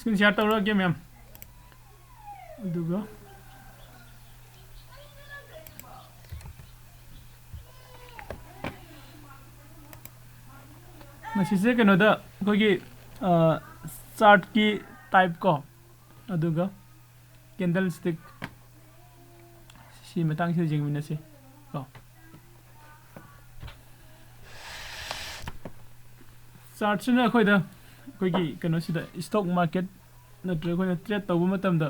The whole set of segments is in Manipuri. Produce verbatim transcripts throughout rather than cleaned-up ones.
ꯁꯤꯅ ꯁꯤꯌꯥꯔ ꯇꯧꯔꯛꯑꯒꯦ ꯃꯌꯥꯝ꯫ ꯑꯗꯨꯒ ꯃꯁꯤꯁꯦ ꯀꯩꯅꯣꯗ ꯑꯩꯈꯣꯏꯒꯤ ꯆꯥꯔꯠꯀꯤ ꯇꯥꯏꯞ ꯀꯣ, ꯑꯗꯨꯒ ꯀꯦꯟꯗꯜ ꯁ꯭ꯇꯤꯛ ꯁꯤ ꯃꯇꯥꯡꯁꯤꯗ ꯌꯦꯡꯃꯤꯟꯅꯁꯤ ꯀꯣ꯫ ꯆꯥꯔꯠꯁꯤꯅ ꯑꯩꯈꯣꯏꯗ ꯑꯩꯈꯣꯏꯒꯤ ꯀꯩꯅꯣꯁꯤꯗ ꯏꯁꯇꯣꯛ ꯃꯥꯔꯀꯦꯠ ꯅꯠꯇ꯭ꯔꯒ ꯑꯩꯈꯣꯏꯅ ꯇ꯭ꯔꯦꯠ ꯇꯧꯕ ꯃꯇꯝꯗ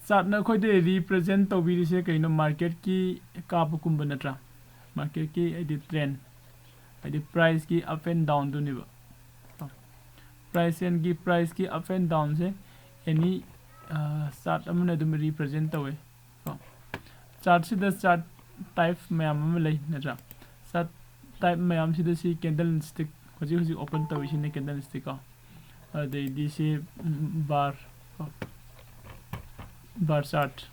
ꯆꯥꯔꯠꯅ ꯑꯩꯈꯣꯏꯗ ꯔꯤꯄ꯭ꯔꯖꯦꯟ ꯇꯧꯕꯤꯔꯤꯁꯦ ꯀꯩꯅꯣ? ꯃꯥꯔꯀꯦꯠꯀꯤ ꯀꯥꯕꯒꯨꯝꯕ ꯅꯠꯇ꯭ꯔꯥ? ꯃꯥꯔꯀꯦꯠꯀꯤ ꯍꯥꯏꯗꯤ ꯇ꯭ꯔꯦꯟ, ꯍꯥꯏꯗꯤ ꯄ꯭ꯔꯥꯏꯁꯀꯤ ꯑꯞ ꯑꯦꯟ ꯗꯥꯎꯟꯗꯨꯅꯦꯕ꯫ ꯄ꯭ꯔꯥꯏꯁ ꯑꯦꯟꯒꯤ ꯄ꯭ꯔꯥꯏꯁꯀꯤ ꯑꯞ ꯑꯦꯟ ꯗꯥꯎꯟꯁꯦ ꯑꯦꯅꯤ ꯆꯥꯔꯠ ꯑꯃꯅ ꯑꯗꯨꯝ ꯔꯤꯄ꯭ꯔꯖꯦꯟ ꯇꯧꯋꯦ ꯀꯣ꯫ ꯆꯥꯔꯠꯁꯤꯗ ꯆꯥꯔꯠ ꯇꯥꯏꯞ ꯃꯌꯥꯝ ꯑꯃ ꯂꯩ ꯅꯠꯇ꯭ꯔꯥ? ꯆꯥꯔꯠ ꯇꯥꯏꯞ ꯃꯌꯥꯝꯁꯤꯗ ꯁꯤ ꯀꯦꯟꯗꯜ ꯁ꯭ꯇꯤꯛ, ꯍꯧꯖꯤꯛ ꯍꯧꯖꯤꯛ ꯑꯣꯄꯟ ꯇꯧꯔꯤꯁꯤꯅ ꯀꯦꯟꯗꯜ ꯁ꯭ꯇꯤꯛ ꯀꯣ꯫ ꯑꯗꯩꯗꯤ ꯁꯤ ꯕꯥꯔ ꯀꯣ, ꯕꯥꯔ ꯆꯥꯔꯠ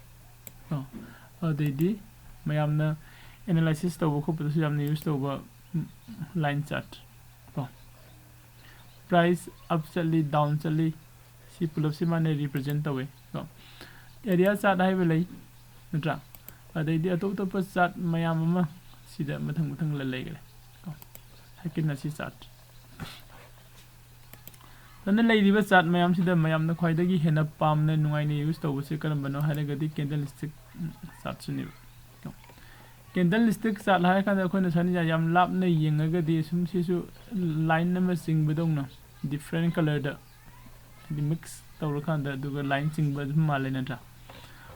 ꯀꯣ꯫ ꯑꯗꯩꯗꯤ ꯃꯌꯥꯝꯅ ꯑꯦꯅꯥꯂꯥꯏꯁꯤꯁ ꯇꯧꯕ ꯈꯣꯠꯄꯗꯁꯨ ꯌꯥꯝꯅ ꯌꯨꯁ ꯇꯧꯕ ꯂꯥꯏꯟ ꯆꯥꯔꯠ ꯀꯣ꯫ ꯄ꯭ꯔꯥꯏꯁ ꯑꯞ ꯆꯠꯂꯤ, ꯗꯥꯎꯟ ꯆꯠꯂꯤ, ꯁꯤ ꯄꯨꯂꯞꯁꯤ ꯃꯥꯅ ꯔꯤꯄ꯭ꯔꯖꯦꯟ ꯇꯧꯋꯦ ꯀꯣ꯫ ꯑꯦꯔꯤꯌꯥ ꯆꯥꯔꯠ ꯍꯥꯏꯕ ꯂꯩ ꯅꯠꯇ꯭ꯔꯥ? ꯑꯗꯩꯗꯤ ꯑꯇꯣꯞ ꯑꯇꯣꯞꯄ ꯆꯥꯔꯠ ꯃꯌꯥꯝ ꯑꯃ ꯁꯤꯗ ꯃꯊꯪ ꯃꯊꯪ ꯂ-, ꯂꯩꯈ꯭ꯔꯦ ꯀꯣ꯫ ꯍꯥꯏꯀꯤꯟ ꯑꯁꯤ ꯆꯥꯔꯠ꯫ ꯑꯗꯨꯅ ꯂꯩꯔꯤꯕ ꯆꯥꯔꯠ ꯃꯌꯥꯝꯁꯤꯗ ꯃꯌꯥꯝꯅ ꯈ꯭ꯋꯥꯏꯗꯒꯤ ꯍꯦꯟꯅ ꯄꯥꯝꯅ ꯅꯨꯡꯉꯥꯏꯅ ꯌꯨꯁ ꯇꯧꯕꯁꯤ ꯀꯔꯝꯕꯅꯣ ꯍꯥꯏꯔꯒꯗꯤ ꯀꯦꯟꯗꯜ ꯁ꯭ꯇꯤꯛ ꯆꯥꯔꯠꯁꯤꯅꯦꯕ꯫ ꯀꯦꯟꯗꯜ ꯁ꯭ꯇꯤꯛ ꯆꯥꯔꯠ ꯍꯥꯏꯔ ꯀꯥꯟꯗ ꯑꯩꯈꯣꯏꯅ ꯁꯨꯃꯥꯏꯅ ꯌꯥꯝ ꯂꯥꯞꯅ ꯌꯦꯡꯉꯒꯗꯤ ꯁꯨꯝ ꯁꯤꯁꯨ ꯂꯥꯏꯟ ꯑꯃ ꯆꯤꯡꯕꯗꯧꯅ ꯗꯤꯐ꯭ꯔꯦꯟ ꯀꯂꯔꯗ ꯍꯥꯏꯗꯤ ꯃꯤꯛꯁ ꯇꯧꯔꯀꯥꯟꯗ ꯑꯗꯨꯒ ꯂꯥꯏꯟ ꯆꯤꯡꯕ ꯑꯗꯨꯝ ꯃꯥꯜꯂꯦ ꯅꯠꯇ꯭ꯔꯥ?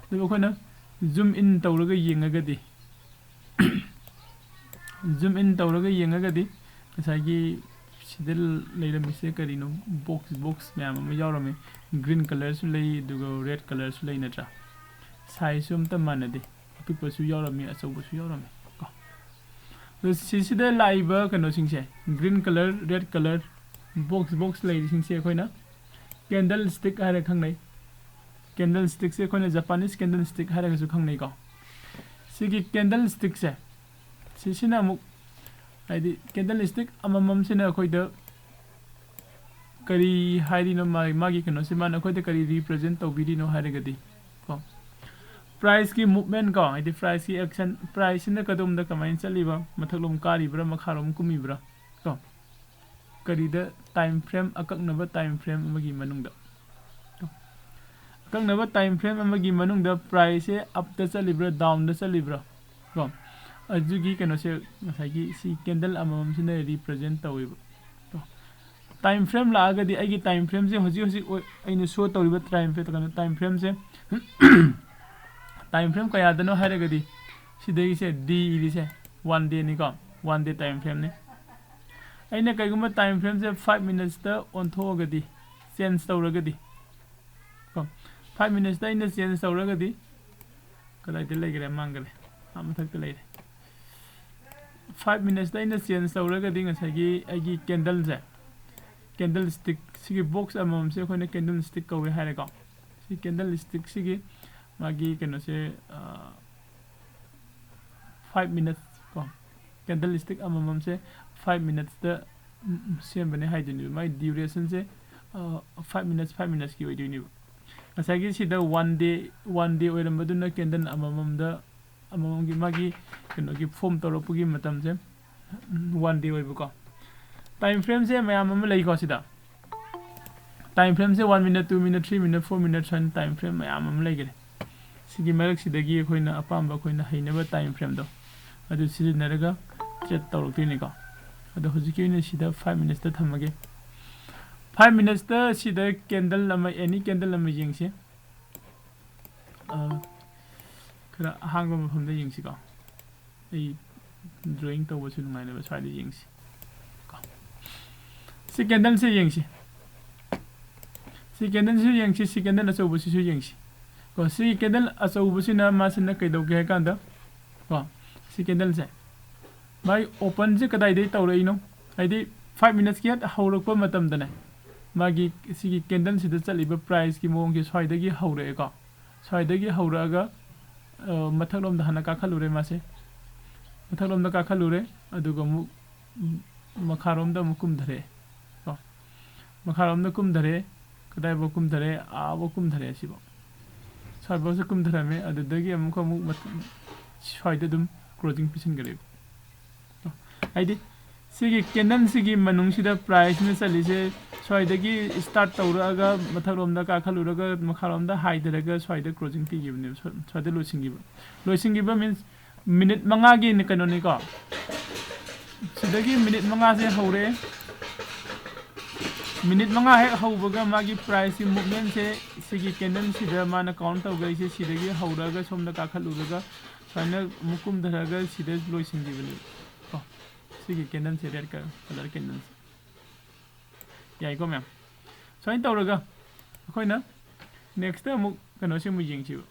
ꯑꯗꯨꯒ ꯑꯩꯈꯣꯏꯅ ꯖꯨꯝ ꯏꯟ ꯇꯧꯔꯒ ꯌꯦꯡꯉꯒꯗꯤ, ꯖꯨꯝ ꯏꯟ ꯇꯧꯔꯒ ꯌꯦꯡꯉꯒꯗꯤ ꯉꯁꯥꯏꯒꯤ ꯁꯤꯗ ꯂꯩꯔꯝꯃꯤꯁꯦ ꯀꯔꯤꯅꯣ? ꯕꯣꯛꯁ, ꯕꯣꯛꯁ ꯃꯌꯥꯝ ꯑꯃ ꯌꯥꯎꯔꯝꯃꯤ꯫ ꯒ꯭ꯔꯤꯟ ꯀꯂꯔꯁꯨ ꯂꯩ, ꯑꯗꯨꯒ ꯔꯦꯗ ꯀꯂꯔꯁꯨ ꯂꯩ ꯅꯠꯇ꯭ꯔꯥ? ꯁꯥꯏꯖꯁꯨ ꯑꯝꯇ ꯃꯥꯟꯅꯗꯦ, ꯑꯄꯤꯛꯄꯁꯨ ꯌꯥꯎꯔꯝꯃꯤ, ꯑꯆꯧꯕꯁꯨ ꯌꯥꯎꯔꯝꯃꯤ ꯀꯣ꯫ ꯑꯗꯣ ꯁꯤꯁꯤꯗ ꯂꯥꯛꯏꯕ ꯀꯩꯅꯣꯁꯤꯡꯁꯦ, green colour, red colour, box box ꯂꯩꯔꯤꯁꯤꯡꯁꯦ ꯑꯩꯈꯣꯏꯅ ꯀꯦꯟꯗꯜ ꯁ꯭ꯇꯤꯛ ꯍꯥꯏꯔ ꯈꯪꯅꯩ꯫ ꯀꯦꯟꯗꯜ ꯁ꯭ꯇꯤꯛꯁꯦ ꯑꯩꯈꯣꯏꯅ ꯖꯄꯥꯅꯤꯁ ꯀꯦꯟꯗꯜ ꯁ꯭ꯇꯤꯛ ꯍꯥꯏꯔꯒꯁꯨ ꯈꯪꯅꯩꯀꯣ꯫ ꯁꯤꯒꯤ ꯀꯦꯟꯗꯜ ꯁ꯭ꯇꯤꯛꯁꯦ, ꯁꯤꯁꯤꯅ ꯑꯃꯨꯛ ꯍꯥꯏꯗꯤ ꯀꯦꯟꯗꯜ ꯁ꯭ꯇꯤꯛ ꯑꯃꯃꯝꯁꯤꯅ ꯑꯩꯈꯣꯏꯗ ꯀꯔꯤ ꯍꯥꯏꯔꯤꯅꯣ? ꯃꯥꯒꯤ ꯃꯥꯒꯤ ꯀꯩꯅꯣꯁꯦ ꯃꯥꯅ ꯑꯩꯈꯣꯏꯗ ꯀꯔꯤ ꯔꯤꯄ꯭ꯔꯖꯦꯟ ꯇꯧꯕꯤꯔꯤꯅꯣ ꯍꯥꯏꯔꯒꯗꯤ ꯀꯣ, ꯄ꯭ꯔꯥꯏꯁꯀꯤ ꯃꯨꯞꯃꯦꯟ ꯀꯣ, ꯍꯥꯏꯗꯤ ꯄ꯭ꯔꯥꯏꯁꯀꯤ ꯑꯦꯛꯁꯟ, ꯄ꯭ꯔꯥꯏꯁꯁꯤꯅ ꯀꯗꯣꯝꯗ ꯀꯃꯥꯏꯅ ꯆꯠꯂꯤꯕ, ꯃꯊꯛꯂꯣꯝ ꯀꯥꯔꯤꯕ꯭ꯔꯥ, ꯃꯈꯥꯔꯣꯝ ꯀꯨꯝꯃꯤꯕ꯭ꯔꯥ ꯀꯣ, ꯀꯔꯤꯗ, ꯇꯥꯏꯝ ꯐ꯭ꯔꯦꯝ, ꯑꯀꯛꯅꯕ ꯇꯥꯏꯝ ꯐ꯭ꯔꯦꯝ ꯑꯃꯒꯤ ꯃꯅꯨꯡꯗ ꯀꯣ, ꯑꯀꯛꯅꯕ ꯇꯥꯏꯝ ꯐ꯭ꯔꯦꯝ ꯑꯃꯒꯤ ꯃꯅꯨꯡꯗ ꯄ꯭ꯔꯥꯏꯁꯁꯦ ꯑꯞꯇ ꯆꯠꯂꯤꯕ꯭ꯔꯥ, ꯗꯥꯎꯟꯗ ꯆꯠꯂꯤꯕ꯭ꯔꯥ ꯀꯣ, ꯑꯗꯨꯒꯤ ꯀꯩꯅꯣꯁꯦ ꯉꯁꯥꯏꯒꯤ ꯁꯤ ꯀꯦꯟꯗꯜ ꯑꯃꯃꯝꯁꯤꯅ ꯔꯤꯄ꯭ꯔꯖꯦꯟ ꯇꯧꯋꯦꯕ ꯀꯣ꯫ ꯇꯥꯏꯝ ꯐ꯭ꯔꯦꯝ ꯂꯥꯛꯑꯒꯗꯤ ꯑꯩꯒꯤ ꯇꯥꯏꯝ ꯐ꯭ꯔꯦꯝꯁꯦ ꯍꯧꯖꯤꯛ ꯍꯧꯖꯤꯛ ꯑꯣꯏ-, ꯑꯩꯅ ꯁꯣ ꯇꯧꯔꯤꯕ ꯇꯥꯏꯝ ꯐ꯭ꯔꯦꯝ, ꯀꯩꯅꯣ, ꯇꯥꯏꯝ ꯐ꯭ꯔꯦꯝꯁꯦ ꯇꯥꯏꯝ ꯐ꯭ꯔꯦꯝ ꯀꯌꯥꯗꯅꯣ ꯍꯥꯏꯔꯒꯗꯤ ꯁꯤꯗꯒꯤꯁꯦ ꯗꯤ ꯏꯔꯤꯁꯦ ꯋꯥꯟ ꯗꯦꯅꯤꯀꯣ, ꯋꯥꯟ ꯗꯦ ꯇꯥꯏꯝ ꯐ꯭ꯔꯦꯝꯅꯤ꯫ ꯑꯩꯅ ꯀꯩꯒꯨꯝꯕ ꯇꯥꯏꯝ ꯐ꯭ꯔꯦꯝꯁꯦ ꯐꯥꯏꯚ ꯃꯤꯅꯠꯁꯇ ꯑꯣꯟꯊꯣꯛꯑꯒꯗꯤ, ꯆꯦꯟꯖ ꯇꯧꯔꯒꯗꯤ ꯀꯣ, ꯐꯥꯏꯚ ꯃꯤꯅꯠꯁꯇ ꯑꯩꯅ ꯆꯦꯟꯖ ꯇꯧꯔꯒꯗꯤ, ꯀꯗꯥꯏꯗ ꯂꯩꯈ꯭ꯔꯦ? ꯃꯥꯡꯈ꯭ꯔꯦ꯫ ꯑꯥ ꯃꯊꯛꯇ ꯂꯩꯔꯦ꯫ ꯐꯥꯏꯚ ꯃꯤꯅꯠꯁꯇ ꯑꯩꯅ ꯆꯦꯟꯖ ꯇꯧꯔꯒꯗꯤ ꯉꯁꯥꯏꯒꯤ ꯑꯩꯒꯤ ꯀꯦꯟꯗꯜꯁꯦ, ꯀꯦꯟꯗꯜ ꯁ꯭ꯇꯤꯛ, ꯁꯤꯒꯤ ꯕꯣꯛꯁ ꯑꯃꯃꯝꯁꯦ ꯑꯩꯈꯣꯏꯅ ꯀꯦꯟꯗꯜ ꯁ꯭ꯇꯤꯛ ꯀꯧꯋꯦ ꯍꯥꯏꯔꯦꯀꯣ꯫ ꯁꯤ ꯀꯦꯟꯗꯜ ꯁ꯭ꯇꯤꯛꯁꯤꯒꯤ ꯃꯥꯒꯤ ꯀꯩꯅꯣꯁꯦ, ꯐꯥꯏꯚ ꯃꯤꯅꯠꯁ ꯀꯣ, ꯀꯦꯟꯗꯜ ꯁ꯭ꯇꯤꯛ ꯑꯃꯃꯝꯁꯦ ꯐꯥꯏꯚ ꯃꯤꯅꯠꯁꯇ ꯁꯦꯝꯕꯅꯦ ꯍꯥꯏꯗꯣꯏꯅꯦꯕ꯫ ꯃꯥꯒꯤ ꯗ꯭ꯌꯨꯔꯦꯁꯟꯁꯦ ꯐꯥꯏꯚ ꯃꯤꯅꯠꯁ, ꯐꯥꯏꯚ ꯃꯤꯅꯠꯁꯀꯤ ꯑꯣꯏꯗꯣꯏꯅꯦꯕ꯫ ꯉꯁꯥꯏꯒꯤ ꯁꯤꯗ ꯋꯥꯟ ꯗꯦ, ꯋꯥꯟ ꯗꯦ ꯑꯣꯏꯔꯝꯕꯗꯨꯅ ꯀꯦꯟꯗꯜ ꯑꯃꯃꯝꯗ, ꯑꯃꯃꯝꯒꯤ ꯃꯥꯒꯤ ꯀꯩꯅꯣꯒꯤ ꯐꯣꯝ ꯇꯧꯔꯛꯄꯒꯤ ꯃꯇꯝꯁꯦ ꯋꯥꯟ ꯗꯦ ꯑꯣꯏꯕꯀꯣ꯫ ꯇꯥꯏꯝ ꯐ꯭ꯔꯦꯝꯁꯦ ꯃꯌꯥꯝ ꯑꯃ ꯂꯩꯀꯣ ꯁꯤꯗ꯫ ꯇꯥꯏꯝ ꯐ꯭ꯔꯦꯝꯁꯦ one minute, two minute, three minute, four minute ꯍꯥꯏꯅ ꯇꯥꯏꯝ ꯐ꯭ꯔꯦꯝ ꯃꯌꯥꯝ ꯑꯃ ꯂꯩꯈ꯭ꯔꯦ꯫ ꯁꯤꯒꯤ ꯃꯔꯛꯁꯤꯗꯒꯤ ꯑꯩꯈꯣꯏꯅ ꯑꯄꯥꯝꯕ ꯑꯩꯈꯣꯏꯅ ꯍꯩꯅꯕ ꯇꯥꯏꯝ ꯐ꯭ꯔꯦꯝꯗꯣ ꯑꯗꯨ ꯁꯤꯖꯤꯟꯅꯔꯒ ꯇ꯭ꯔꯦꯠ ꯇꯧꯔꯛꯇꯣꯏꯅꯤꯀꯣ꯫ ꯑꯗꯣ ꯍꯧꯖꯤꯛꯀꯤ ꯑꯣꯏꯅ ꯁꯤꯗ ꯐꯥꯏꯚ ꯃꯤꯅꯠꯁꯇ ꯊꯝꯃꯒꯦ꯫ ꯐꯥꯏꯚ ꯃꯤꯅꯠꯁꯇ ꯁꯤꯗ ꯀꯦꯟꯗꯜ ꯑꯃ, ꯑꯦꯅꯤ ꯀꯦꯟꯗꯜ ꯑꯃ ꯌꯦꯡꯁꯤ꯫ ꯑ, ꯈꯔ ꯑꯍꯥꯡꯕ ꯃꯐꯝꯗ ꯌꯦꯡꯁꯤꯀꯣ꯫ ꯑꯩ ꯗ꯭ꯔꯣꯌꯤꯡ ꯇꯧꯕꯁꯨ ꯅꯨꯡꯉꯥꯏꯅꯕ ꯁ꯭ꯋꯥꯏꯗ ꯌꯦꯡꯁꯤ ꯀꯣ꯫ ꯁꯤ ꯀꯦꯟꯗꯜꯁꯦ ꯌꯦꯡꯁꯤ꯫ ꯁꯤ ꯀꯦꯟꯗꯜꯁꯤꯁꯨ ꯌꯦꯡꯁꯤ, ꯁꯤ ꯀꯦꯟꯗꯜ ꯑꯆꯧꯕꯁꯤꯁꯨ ꯌꯦꯡꯁꯤ ꯀꯣ꯫ ꯁꯤ ꯀꯦꯟꯗꯜ ꯑꯆꯧꯕꯁꯤꯅ ꯃꯥꯁꯤꯅ ꯀꯩꯗꯧꯒꯦ ꯍꯥꯏ ꯀꯥꯟꯗ ꯀꯣ, ꯁꯤ ꯀꯦꯟꯗꯜꯁꯦ ꯃꯥꯒꯤ ꯑꯣꯄꯟꯁꯦ ꯀꯗꯥꯏꯗꯒꯤ ꯇꯧꯔꯛꯏꯅꯣ? ꯍꯥꯏꯗꯤ ꯐꯥꯏꯚ ꯃꯤꯅꯠꯁꯀꯤ ꯍꯦꯛ ꯍꯧꯔꯛꯄ ꯃꯇꯝꯗꯅꯦ, ꯃꯥꯒꯤ ꯁꯤꯒꯤ ꯀꯦꯟꯗꯜꯁꯤꯗ ꯆꯠꯂꯤꯕ ꯄ꯭ꯔꯥꯏꯁꯀꯤ ꯃꯑꯣꯡꯁꯦ ꯁ꯭ꯋꯥꯏꯗꯒꯤ ꯍꯧꯔꯛꯑꯦꯀꯣ꯫ ꯁ꯭ꯋꯥꯏꯗꯒꯤ ꯍꯧꯔꯛꯑꯒ, ꯑ, ꯃꯊꯛꯂꯣꯝꯗ ꯍꯥꯟꯅ ꯀꯥꯈꯠꯂꯨꯔꯦ ꯃꯥꯁꯦ꯫ ꯃꯊꯛꯂꯣꯝꯗ ꯀꯥꯈꯠꯂꯨꯔꯦ, ꯑꯗꯨꯒ ꯑꯃꯨꯛ, ꯎꯝ, ꯃꯈꯥꯔꯣꯝꯗ ꯑꯃꯨꯛ ꯀꯨꯝꯊꯔꯛꯑꯦ ꯀꯣ꯫ ꯃꯈꯥꯔꯣꯝꯗ ꯀꯨꯝꯊꯔꯦ꯫ ꯀꯗꯥꯏꯐꯥꯎ ꯀꯨꯝꯊꯔꯦ? ꯑꯥꯐꯥꯎ ꯀꯨꯝꯊꯔꯦ꯫ ꯁꯤꯐꯥꯎ ꯁ꯭ꯋꯥꯏꯐꯥꯎꯁꯨ ꯀꯨꯝꯊꯔꯝꯃꯦ꯫ ꯑꯗꯨꯗꯒꯤ ꯑꯃꯨꯛꯀ ꯑꯃꯨꯛ ꯃꯊ- ꯁ꯭ꯋꯥꯏꯗ ꯑꯗꯨꯝ ꯀ꯭ꯂꯣꯖꯤꯡ ꯄꯤꯁꯤꯟꯈ꯭ꯔꯦꯕ꯫ ꯍꯥꯏꯗꯤ ꯁꯤꯒꯤ ꯀꯦꯟꯗꯜꯁꯤꯒꯤ ꯃꯅꯨꯡꯁꯤꯗ ꯄ꯭ꯔꯥꯏꯁꯅ ꯆꯠꯂꯤꯁꯦ ꯁ꯭ꯋꯥꯏꯗꯒꯤ ꯁ꯭ꯇꯥꯔꯠ ꯇꯧꯔꯛꯑꯒ ꯃꯊꯛꯂꯣꯝꯗ ꯀꯥꯈꯠꯂꯨꯔꯒ ꯃꯈꯥꯔꯣꯝꯗ ꯍꯥꯏꯊꯔꯒ ꯁ꯭ꯋꯥꯏꯗ ꯀ꯭ꯂꯣꯖꯤꯡ ꯄꯤꯈꯤꯕꯅꯦꯕ꯫ ꯁ꯭ꯋꯥ- ꯁ꯭ꯋꯥꯏꯗ ꯂꯣꯏꯁꯤꯟꯈꯤꯕ꯫ ꯂꯣꯏꯁꯤꯟꯈꯤꯕ ꯃꯤꯟꯁ ꯃꯤꯅꯤꯠ ꯃꯉꯥꯒꯤ ꯀꯩꯅꯣꯅꯤꯀꯣ꯫ ꯁꯤꯗꯒꯤ ꯃꯤꯅꯤꯠ ꯃꯉꯥꯁꯦ ꯍꯧꯔꯦ꯫ ꯃꯤꯅꯤꯠ ꯃꯉꯥ ꯍꯦꯛ ꯍꯧꯕꯒ ꯃꯥꯒꯤ ꯄ꯭ꯔꯥꯏꯁꯀꯤ ꯃꯨꯞꯃꯦꯟꯁꯦ ꯁꯤꯒꯤ ꯀꯦꯟꯗꯜꯁꯤꯗ ꯃꯥꯅ ꯀꯥꯎꯟ ꯇꯧꯈ꯭ꯔꯤꯁꯦ ꯁꯤꯗꯒꯤ ꯍꯧꯔꯒ ꯁꯣꯝꯗ ꯀꯥꯈꯠꯂꯨꯔꯒ ꯁꯨꯃꯥꯏꯅ ꯑꯃꯨꯛ ꯀꯨꯝꯊꯔꯒ ꯁꯤꯗ ꯂꯣꯏꯁꯤꯟꯈꯤꯕꯅꯦꯕ꯫ ꯀꯣ, ꯁꯤꯒꯤ ꯀꯦꯟꯗꯜꯁꯦ, ꯔꯦꯗ ꯀꯂꯔ ꯀꯦꯟꯗꯜꯁꯦ꯫ ꯌꯥꯏꯀꯣ ꯃꯌꯥꯝ? ꯁꯨꯃꯥꯏꯅ ꯇꯧꯔꯒ ꯑꯩꯈꯣꯏꯅ ꯅꯦꯛꯁꯇ ꯑꯃꯨꯛ ꯀꯩꯅꯣꯁꯤ ꯑꯃꯨꯛ ꯌꯦꯡꯁꯤꯕ꯫